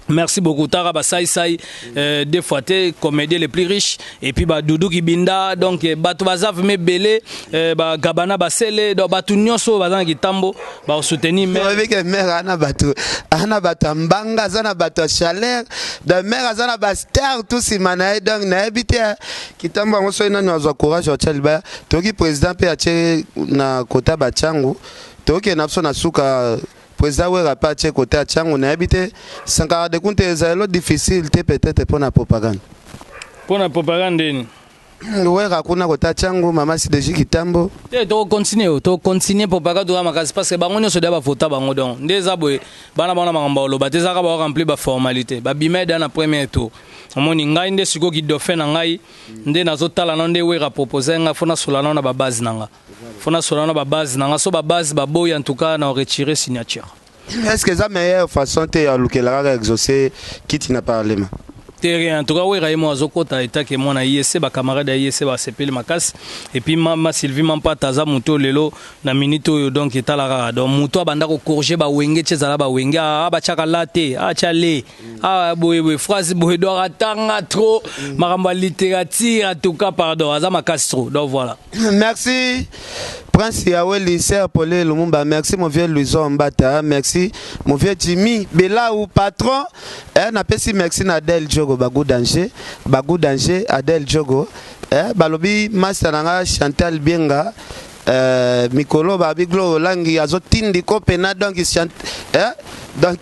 Merci beaucoup Tara Basai Sai, deux fois te comédien les plus riches, et puis ba Doudou Kibinda, donc bato baza vraiment belé, ba Gabana Basele, donc bato nyonso baza na Kitambo ba soutenir mais avec maire ana bato, ana bato mbanga, aza na bato ya chaleur, donc maire aza na ba star tout nsima na ye. Donc nayebi te Kitambo yango soki nani azwa courage atya libaya. Toyoki président mpe atie na kota batiangu, tokokende na biso na suka. Président Wera mpe atie kote ya Tiango. Nayebi te, Sankara de Kunte, ezalelo difficile te peut-être mpo na propagande? Mpo na propagande nini? Wera kuna kota Tiango, mama Sideji Kitambo. Te, tokocontinue, tocontinue propagande oya makasi, parce que bango nyonso deya bavota bango. Donc nde eza boye, bana bana makambo baloba te, ezaka baremplir baformalité, babima eda na premier tour. Omoni ngai nde sikoyo kidauphin na ngai nde nazotala nano nde Wera propose ngai, faut nasola nano na babase na nga, faut nasola nano na babase na nga. So babase baboyi, en tout cas na retire signature. Est ce que eza meilleure façon te ya olukela kaka exaucé kiti na parlement? Te, rien. En tout cas Wera ye mo azokɔta etake mwana IEC, bacamarade ya IEC basepeli makasi. Et puis ma Sylvie Mampata aza moto lelo na minute oyo, donc etala kaka, donc moto abanda kocorriger bawenge ti ezala bawenge batiaka la te, atya le boye boye, phrase boye, donc atanga trop makambo ya littérature. En tout cas pardon, aza makasi trop, donc voilà. Merci Prince Yaweli, Sœur Pauline Lumumba, merci mon vieux Louison Mbata, merci mon vieux Jimmy Belaou, patron. Eh, napesi merci na Adèle Djogo, Bagou Danger, Bagou Danger, Adèle Djogo. Eh, balobi master nanga Chantal Bienga, mikolo babi glo olangi azotindi ko pena, donc chante, eh, donc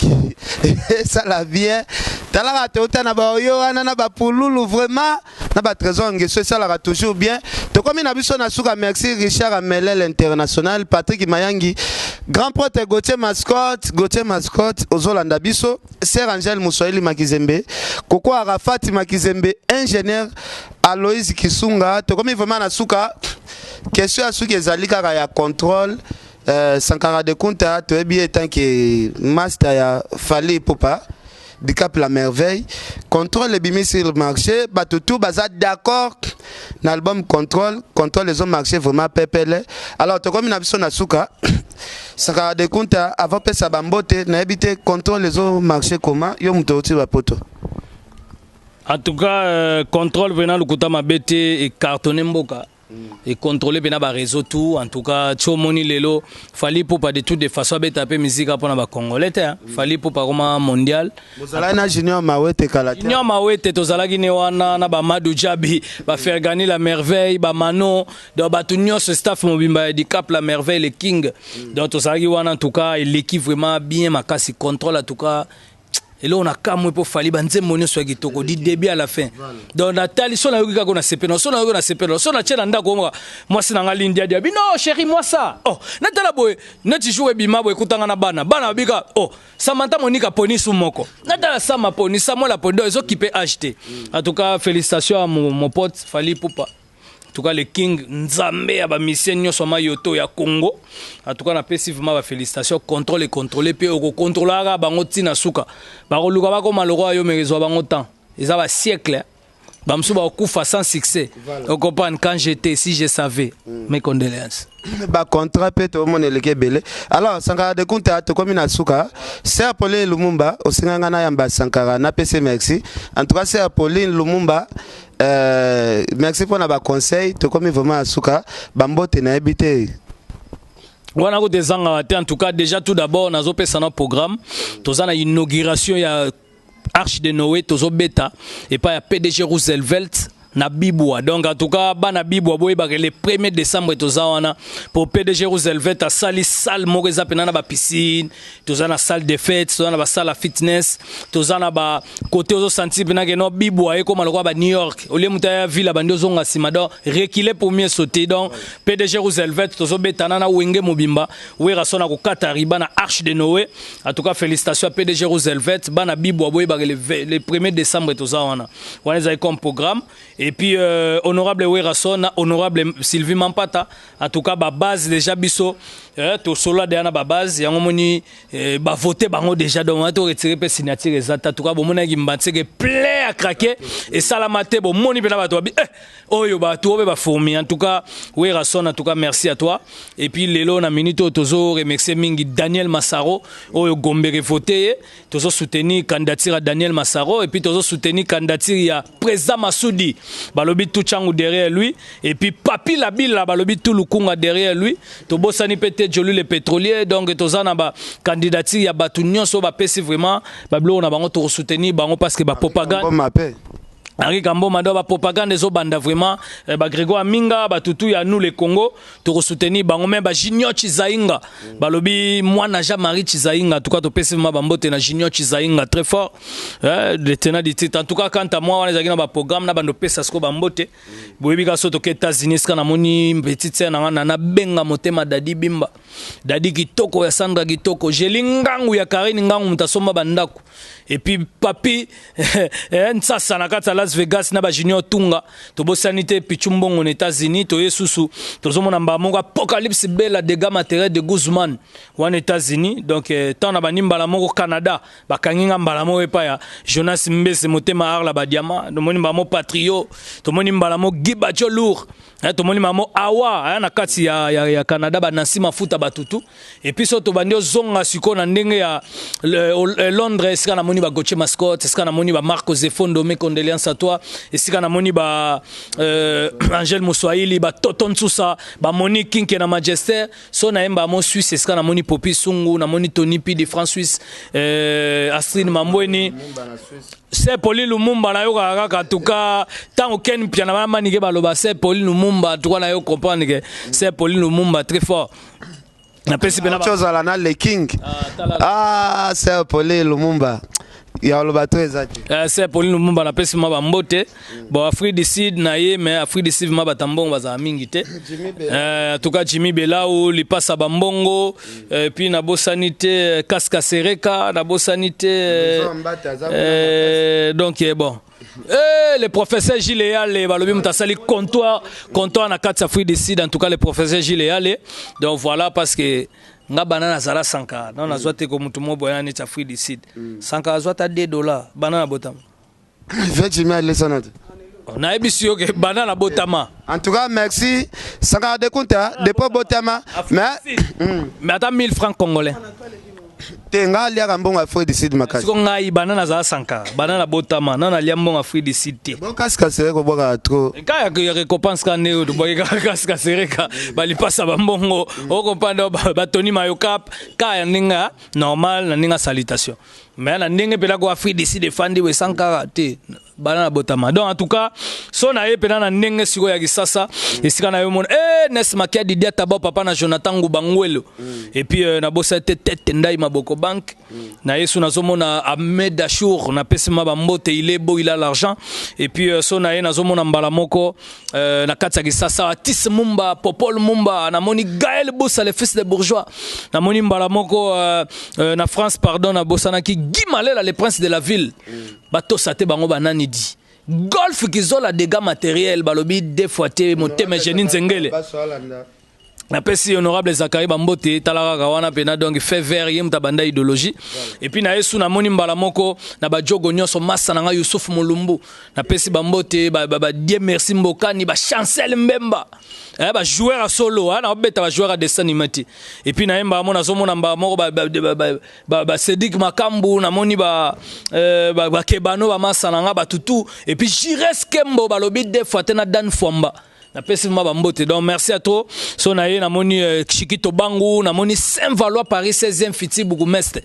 esala bien. Talaka touta na baoyo wana na bapululu vraiment na batrésor ngeso esalaka toujours bien. Tokomi na biso na suka. Merci Richard Amelel International, Patrick Mayangi, grand prêtre Gauthier Mascotte, Gauthier Mascotte ozolanda biso, Sœur Angèle Mouswahili Makizembe, Koko Arafat Makizembe, ingénieur Aloïse Kisunga. Tokomi vraiment na suka. Question ya suki ezali kaka ya contrôle. Sankara de Kunta, toyebi ye tant que master ya Fally Ipupa, Dicap la Merveille. Contrôle ebimi sur le marché, bato tout baza d'accord na album Contrôle. Contrôle ezo marché vraiment pepele. Alors tokomi na biso na suka. Sankara de Kunta, avant pesa bambote, nayebi te Contrôle ezo marché comment, yo moto outi bapoto? En tout cas, Contrôle mpena lokuta mabe te, ecartonne mboka, econtrôle mpena baréseau tout. En tout cas, ti omoni lelo Fally Ipupa, de toute façon abeta mpe misika mpona bacongolais te, hein. Fally Ipupa koma mondial. Bozalaki na Junior Mawete kala te? Junior Mawete, tozalaki ne wana na Bamadou Djabi, Bafergani la Merveille, Bamano, donc bato nyonso, staff mobimba ya Dicap la Merveille, le King. Donc tozalaki wana. En tout cas, eleki vraiment bien makasi, Contrôle. En tout cas, eloko na kamwe mpo Fally banzembo nyonso ya kitoko du début à la fin. Donc natali so nayoki kaka na sepelo, so nayoki na sepelo, so natie na ndako omoka mwasi na nga Lindi adi abi: "Non chéri, mwasa oh." Natala boye neti jour ebima boye, ekutanga na bana, bana babika: "Oh, Samantha Monika poni su moko." Natala Sama poni, Samuel aponi, donc ezokipe age te. En tout cas, félicitations à mon pote Fally Ipupa, en tout cas le King, nzambe ya bamisien nyonso mayoto ya Congo. En tout cas, napesi vraiment bafélicitation. Contrôle econtrôle mpe okocontrôlaka bango ntina suka, bakoluka bakoma lokola yo, mais ezwa bango temps, eza basiècle, bamosusu bakokufa sans succès. Ocomprendre? Quand j'étais, si je savais, mes condoléances. Bacontrat mpe tomona eleki ebele. Alors Sankara de Kunta, tokomi na suka. Sœur Pauline Lumumba osenga nga nayamba Sankara, napesi merci. En tout cas, sœur Pauline Lumumba, merci mpona baconseil. Tokomi vraiment na suka. Bambote, nayebi te. Wana kuta ezangaka te. En tout cas, déjà tout d'abord nazopesa na programme, toza na inauguration ya Arche de Noé, tozobeta epai ya PDG Roosevelt na Bibwa. Donc en tout cas, bana Bibwa, boyebaka le 1er décembre toza wana po PDG Roosevelt asali salle moko eza mpena na bapiscine, toza na salle de fête, toza na basalle ya fitness, toza na bakote ozosentir mpena ke no Bibwa ekóma lokola ba New York, olie moto aya ville abandi ozonga nsima. Donc reculer pour mieux sauter. Donc PDG Roosevelt, tozobetana na Wenge mobimba, Werason na kokata riba na Arche de Noé. En tout cas, félicitations à PDG Roosevelt. Bana Bibwa, boyebaka le 1er décembre toza wana. Wana ezali comme programme. Et puis honorable Werason na honorable Sylvie Mampata, en tout cas babase déjà biso tosolola deya na babase yango, moni bavote bango déjà. Donc wana toretire mpe signature eza te. En tout cas, bomonaki mbantieke plein à craquer, esalama te. Bomoni mpena bato babi oyo bato oyo mpe bafourmi. En tout cas Werason, en tout cas merci à toi. Et puis lelo na minute oyo tozo remercier mingi Daniel Masaro oyo Gombere vote ye, tozo soutenir candidature ya Daniel Masaro et puis tozo soutenir candidature ya président Masudi, balobi tout Changu derrière lui, et puis Papi Labila, balobi tout Lukunga derrière lui. Tobosani mpe te Joli le pétrolier. Donc toza na bacandidature ya bato nyonso oyo bapesi vraiment babiloko na bango, tokosoutenir bango parce que bapropagande Mboma mpe. Henri Kamboma, do bapropagande ezobanda vraiment, bagrégoire Minga, batutu ya nous le Congo, tokosoutenir bango. Me bajunior Chizainga, balobi mwana Jean-Marie Chizainga. En tout cas, topesi vraiment bambote na Junior Chizainga, très fort, le tenant du titre. En tout cas, quant à moi, wana ezalaki na baprogramme na bando pesa siko bambote. Boyebi kaka so toke États-Unis, esika namoni petite sœur na nga na nabenga motema Dadi Bimba, Dadi Kitoko ya Sandra Kitoko, Jeli Ngangu ya Karine Ngangu, moto asomba bandako, et puis Papi Nsasa na kati ya Las Vegas na bajunior Tunga. Tobosani te Pichu Mbongo na États-Unis. Toye susu, tozomona mbala moko Apocalypse Bela, dégâts matériel de Guzman wana États-Unis. Donc ntango na bandi mbala moko Canada, bakangi nga mbala moko epai ya Jonas Mbese, motema Arla Badiama. Tomoni mbala moko Patrio, tomoni mbala moko Gibajo Lourd, tomoni mbala moko awa na kati ya Canada, banansi Mafuta, batutu. Et puis so tobandi ozonga sikoyo na ndenge ya Londres, esika namoni ba Gauthier Mascotte, esika namoni ba Marco Zefondo, mes condoléances à toi, esika namoni ba Angèle Moswahili, batoto Nsusa, bamoni Kinke na Manchester. So nayemba mo Suisse, esika namoni Popi Sungu, namoni Tony P de France Suisse, Astrid Mambweni, se Poli Lumumba. Nayokaka kaka tuka ntango Ken Piana bamanike baloba se Poli Lumumba tuka, nayo comprendre ke se Poli Lumumba très fort. Napesi mpe na ozala na le King. Tala. Ah, sœur Pauline Lumumba. Ya oloba to eza te. Se Pauline Lumumba, napesi mwa bambote. Bon, Afrique du Sud na ye, mais Afrique du Sud ma bato ya mbongo bazala mingi te. En tout cas, Jimmy Belau lipasa bambongo, puis nabosani te Kaska Sereka, nabosani te Maison Mbata, aza kuna. Donc bon. Eh, le professeur Gilles Yale, balobi mutu asali comptoir, comptoir na kati ya Afrique du Sud, en tout cas le professeur Gilles Yale. Donc voilà, parce que nga bana nazala Sankara, non, nazwa te ko mutu mo boya neti Afrique du Sud. Sankara azwa ta 2 $, bana na botama. Vieux Jimmy alesana te. Nayebisi yo ke bana na botama. En tout cas, merci Sankara de Kunta depuis botama, mais Mais ata 1000 francs congolais. Te, nga aliaka mbongo Afrique du Sud makasi. Siko ngai bana nazala Sankara, bana na botama, na nalia mbongo Afrique du Sud te. Bon, kasika sere kobwaka trop. Ka ya récompense ka nde oyo tobwaki kaka kasika sereka, balipasa bambongo, okomprendre, batoni mayokap ka ya ndenge ya normal, na ndenge ya salutation, mais na ndenge mpena ko Afrique du Sud efandi boye Sankara te, bana na botama. Donc en tout cas, so na ye mpena na ndenge sikoyo ya Kisasa, esika na yo mona Nes Makia, Didia Taba, papa na Jonathan Nguba Ngwelo, et puis nabosa te tete ndai maboko banque na ye. So nazomona Ahmed Achour, napesi ma bambote, il est beau, il a l'argent. Et puis so na ye nazomona mbala moko na kati ya Kisasa, Atis Mumba, Popol Mumba, namoni Gaël Boussa, le fils de bourgeois, namoni mbala moko na France, pardon, nabosanaki Guy Malela, le prince de la ville. Batosa te bango banani di golf kizola dégâts matériel, balobi deux fois te motema Geni Nzengele. Napesi honorable Zakari bambote, tala kaka wana mpena. Donc fait vert, ye moto abanda idéologie. Et puis na ye su namoni mbala moko na bajogo nyonso, masa na ngai Yusuf Molumbu, napesi bambote, badie merci Mbokani, bachancel Mbemba, bajoueur ya solo, naobeta bajoueur ya dessin animé te. Et puis na ye mbala mo nazomona mbala moko basedik Makambu, namoni bakebano, bamasa na nga batutu, et puis Jires Kembo, balobi deux fois te na Dan Fwamba, napesi ma bambote. Donc merci à toi. So na ye namoni Chikito Bangu, namoni Saint Valois, Paris 16e, fiti bourgmestre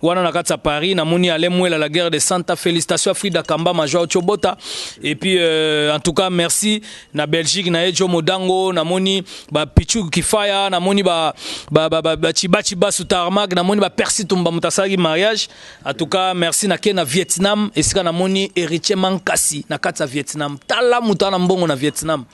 wana na kati ya Paris, namoni Ale Mwela, la guerre de Santa. Félicitations à Frida Kamba, Major Chobota. Et puis en tout cas merci na Belgique, na ye Jo Modango, namoni ba Pichu Kifaya, namoni ba Chibachi Basu Tarmac, namoni ba Percy Tumba, moto asalaki mariage. En tout cas merci. Na ke na Vietnam, esika namoni Héritier Mankasi na kati ya Vietnam, tala moto ana mbongo na Vietnam.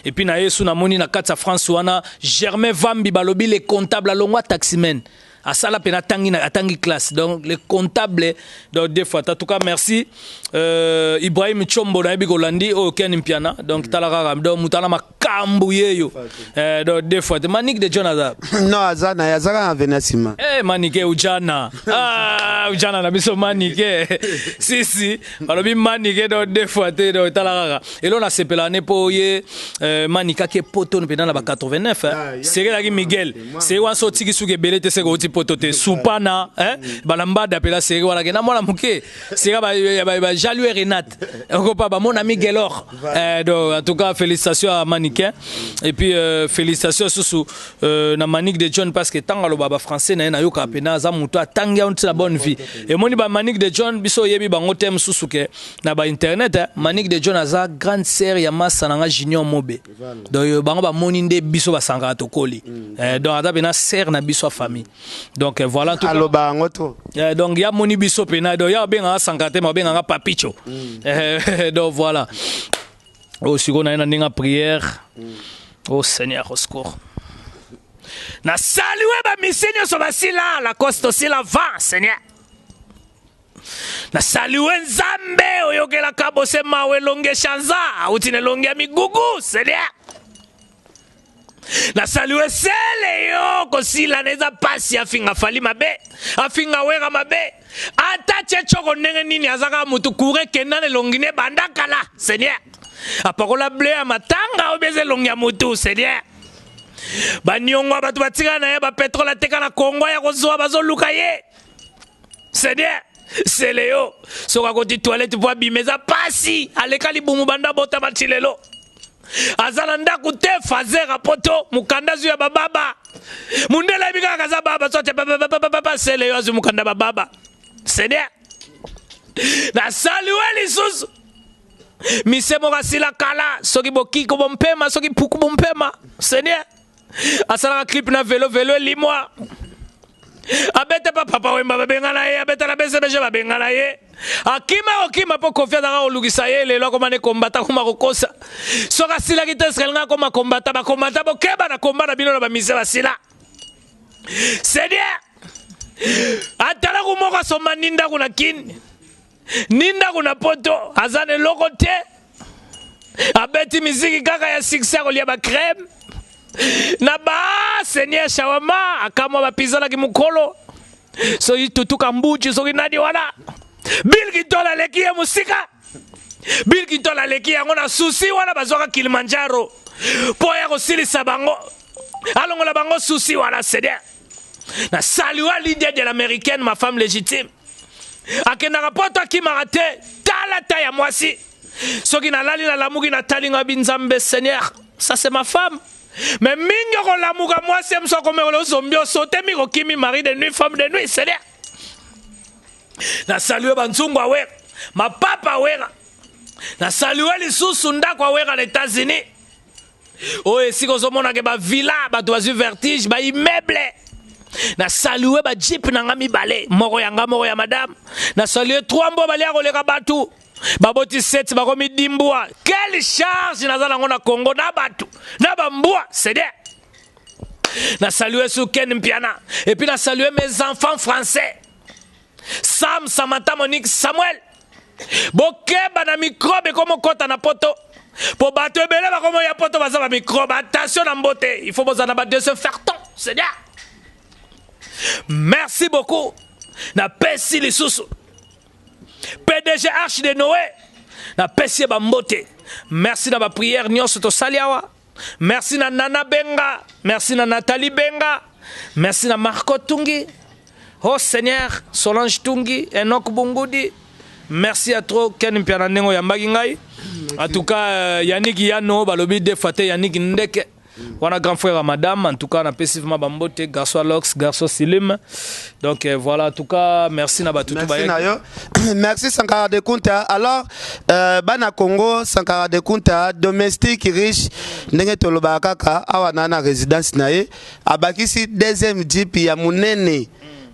Et puis na yesu namoni na kati ya France wana Germain Vambi, balobi le comptable, alongwa taximen, asala mpe atangi, atangi classe, donc le comptable. Donc deux fois, en tout cas merci. Ibrahim Chombo, nayebi kolandi oyo Ken Mpiana. Donc tala kaka, donc moto ana makambo yeyo. Donc deux fois te Manik de John aza. Non, aza na ye, aza kaka na vena nsima. Manike ujana, ah, ujana na biso Manike, si si, balobi Manike. Donc deux fois te, donc tala kaka elo nasepela ne mpo ye Manike ake poto mpenza na ba 89, hein. Sekelaki Miguel seke wana, so otiki suki ebele te, seke oti poto te, supana, hein? Balambada mpela seke wana ke na mwana moke seka bajalue Renate okopa bamona Miguel or. Donc en tout cas félicitations à Maniquin et puis félicitations susu na Manique de John, parce que ntango aloba bafrançais na ye, nayokaka mpena aza moto atangi yango ntina bonne vie. Emoni ba Manique de John, biso oyebi bango te mosusu ke na bainternet, eh, Manique de John aza grande sœur ya masa na nga Junior Mobe. Donc bango bamoni nde biso basangaka tokoli. Donc aza mpena sœur na biso ya famille. Donc voilà, en tout cas, aloba yango to. Donc ya moni biso mpena, donc ya abengaka Sankara te, ma abengaka Papicho. Donc voilà, oyo sikoyo na ye na ndenge ya prière. Oh Seigneur, au secours. Na salue bamisi nyonso basila Lacoste, osila vent. Seigneur, na salue Nzambe oyokelaka bose mawa, elongi echanza, auti na elongi ya migugu. Seigneur, na salue sele yo kosila na eza pasi, afinga Fally mabe, afinga Wera mabe, ata tie tioko ndenge nini, aza kaka motu courant ekenda na elongi ne banda kala. Seigneur, apakola bleu ya matanga oyo eza elongi ya motu. Seigneur, baniongo ya bato batikala na ye, bapetrole ateka na Kongo ya kozwa, bazoluka ye. Seigneur, sele yo soki akoti toilette po abima eza pasi, aleka libumu banda botama ti lelo, aza na ndako te, fazer apoto mokanda azwi ya bababa, mundele ayebi kaka aza baba, so te papapapapa. Sele yo azwi mokanda bababa. Seigneur, nasaliwe lisusu mise moko asila kala, soki bokiko bompema, soki puku bompema. Seigneur, asalaka clip na velo, velo elimwa. Abeta pa Papa Wemba, babengana ye. Abeta na BCBG, babengana ye. Akima kokima mpo Kofi azalaka kolukisa ye. Lelo akoma ne kombata, akoma kokosa. Soki asilaki te, eske alinga akoma kombata? Bakombata, bokeba na komba na bino na bamise basila. Seigneur, atalaku moko asomba ni ndako na Kini ni ndako na Poto, aza na eloko te. Abeti miziki kaka ya succès, akolia bacrème na ba seigneur shawama, akamwa bapizanaki mokolo soki tutuka mbuji, soki nani wana. Bill Clinton aleki ye mosika. Bill Clinton aleki yango na susi wana. Bazwaka Kilimanjaro mpo ya kosilisa bango, alongola bango susi wana. Seigneur, na salua Lydia de l'Américaine, ma femme légitime. Akendaka Poto, akimaka te. Tala ta ya mwasi, soki nalali, nalamuki, natali nga binzambe. Seigneur, ça c'est ma femme. Mais mingi okolamuka, mwasi ye mosu akomekola ozombi, osotemi, kokimi mari de nuit, femme de nuit. Seigneur, na salue banzungu awera, mapapa awera. Na salue lisusu ndako awera na États-Unis, oyo esika ozomonake bavilla, bato bazwi vertige, baimmeuble. Na salue bajeep na nga mibale, moko ya nga, moko ya madame. Na salue trois mbwa balia koleka bato, baboti 7, bakomi dimbwa. Quelle charge naza nango na Congo, na bato na bambwa. Seigneur, na salue su Ken Mpiana. Et puis na salue mes enfants français, Sam, Samantha, Monique, Samuel. Bokeba na microbe ekomokɔta na Poto, po bato ebele bakomoya Poto baza bamicrobe. Attention na mbote, il faut bozala na badésinfectant. Seigneur, merci beaucoup. Napesi lisusu PDG Arche de Noé, napesi ye bambote. Merci na baprière nyonso tosali awa. Merci na Nana Benga, merci na Nathalie Benga, merci na Marco Tungi, oh Seigneur, Solange Tungi, Enoch Bungudi. Merci à trop, Ken Mpiana, ndenge oyambaki ngai. En tout cas, Yannick Yano, balobi deux fois te, Yannick Ndeke wana, grand frère à madame. En tout cas, napesi vraiment bambote, garçon Alox, garçon Silim. Donc voilà, en tout cas, merci na batutu. Merci na yo, merci Sankara de Kunta. Alors bana Congo, Sankara de Kunta, domestique riche, ndenge tolobaka kaka awa na résidence na ye, abakisi deuxième jeep ya monene,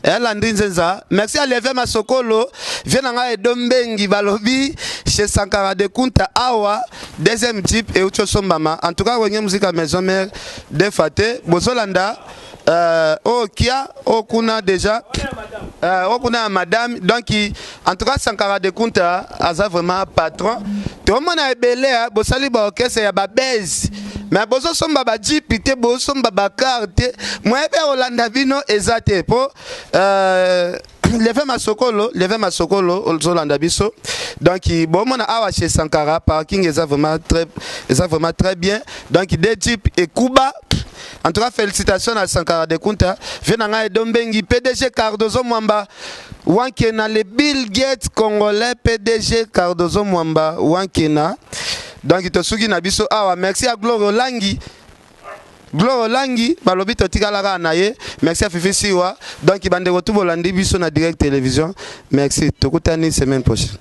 elandi nzenza. Merci à Leve Masokolo, vie na ngai Edo Mbengi. Balobi chez Sankara de Kunta awa, deuxième jeep euti osombama. En tout cas, Wenge Musica Maison Mère, deux fois te bozolanda oyo kia oyo kuna déjà, oyo kuna ya madame. Donc en tout cas, Sankara de Kunta aza vraiment patron. Tomona ebele bosali baorchestre ya babase, mais bozosomba bajeep te, bozosomba bacar te. Moye mpe kolanda bino eza te, mpo Leve Masokolo, Leve Masokolo ozolanda biso. Donc bomona awa chez Sankara, parking eza vraiment très bien. Donc deux jeep ekuba. En tout cas, félicitations à Sankara de Kunta, vie na ngai Edo Mbengi, PDG Cardozo Mwamba Wankena, le Bill Gates congolais, PDG Cardozo Mwamba Wankena. Donc tosuki na biso awa. Merci à Gloire Olangi, Gloire Olangi, balobi totikalaka na ye. Merci à Fifi Siwa. Donc bandeko tu bolandi biso na direct télévision, merci. Tokutani semaine prochaine.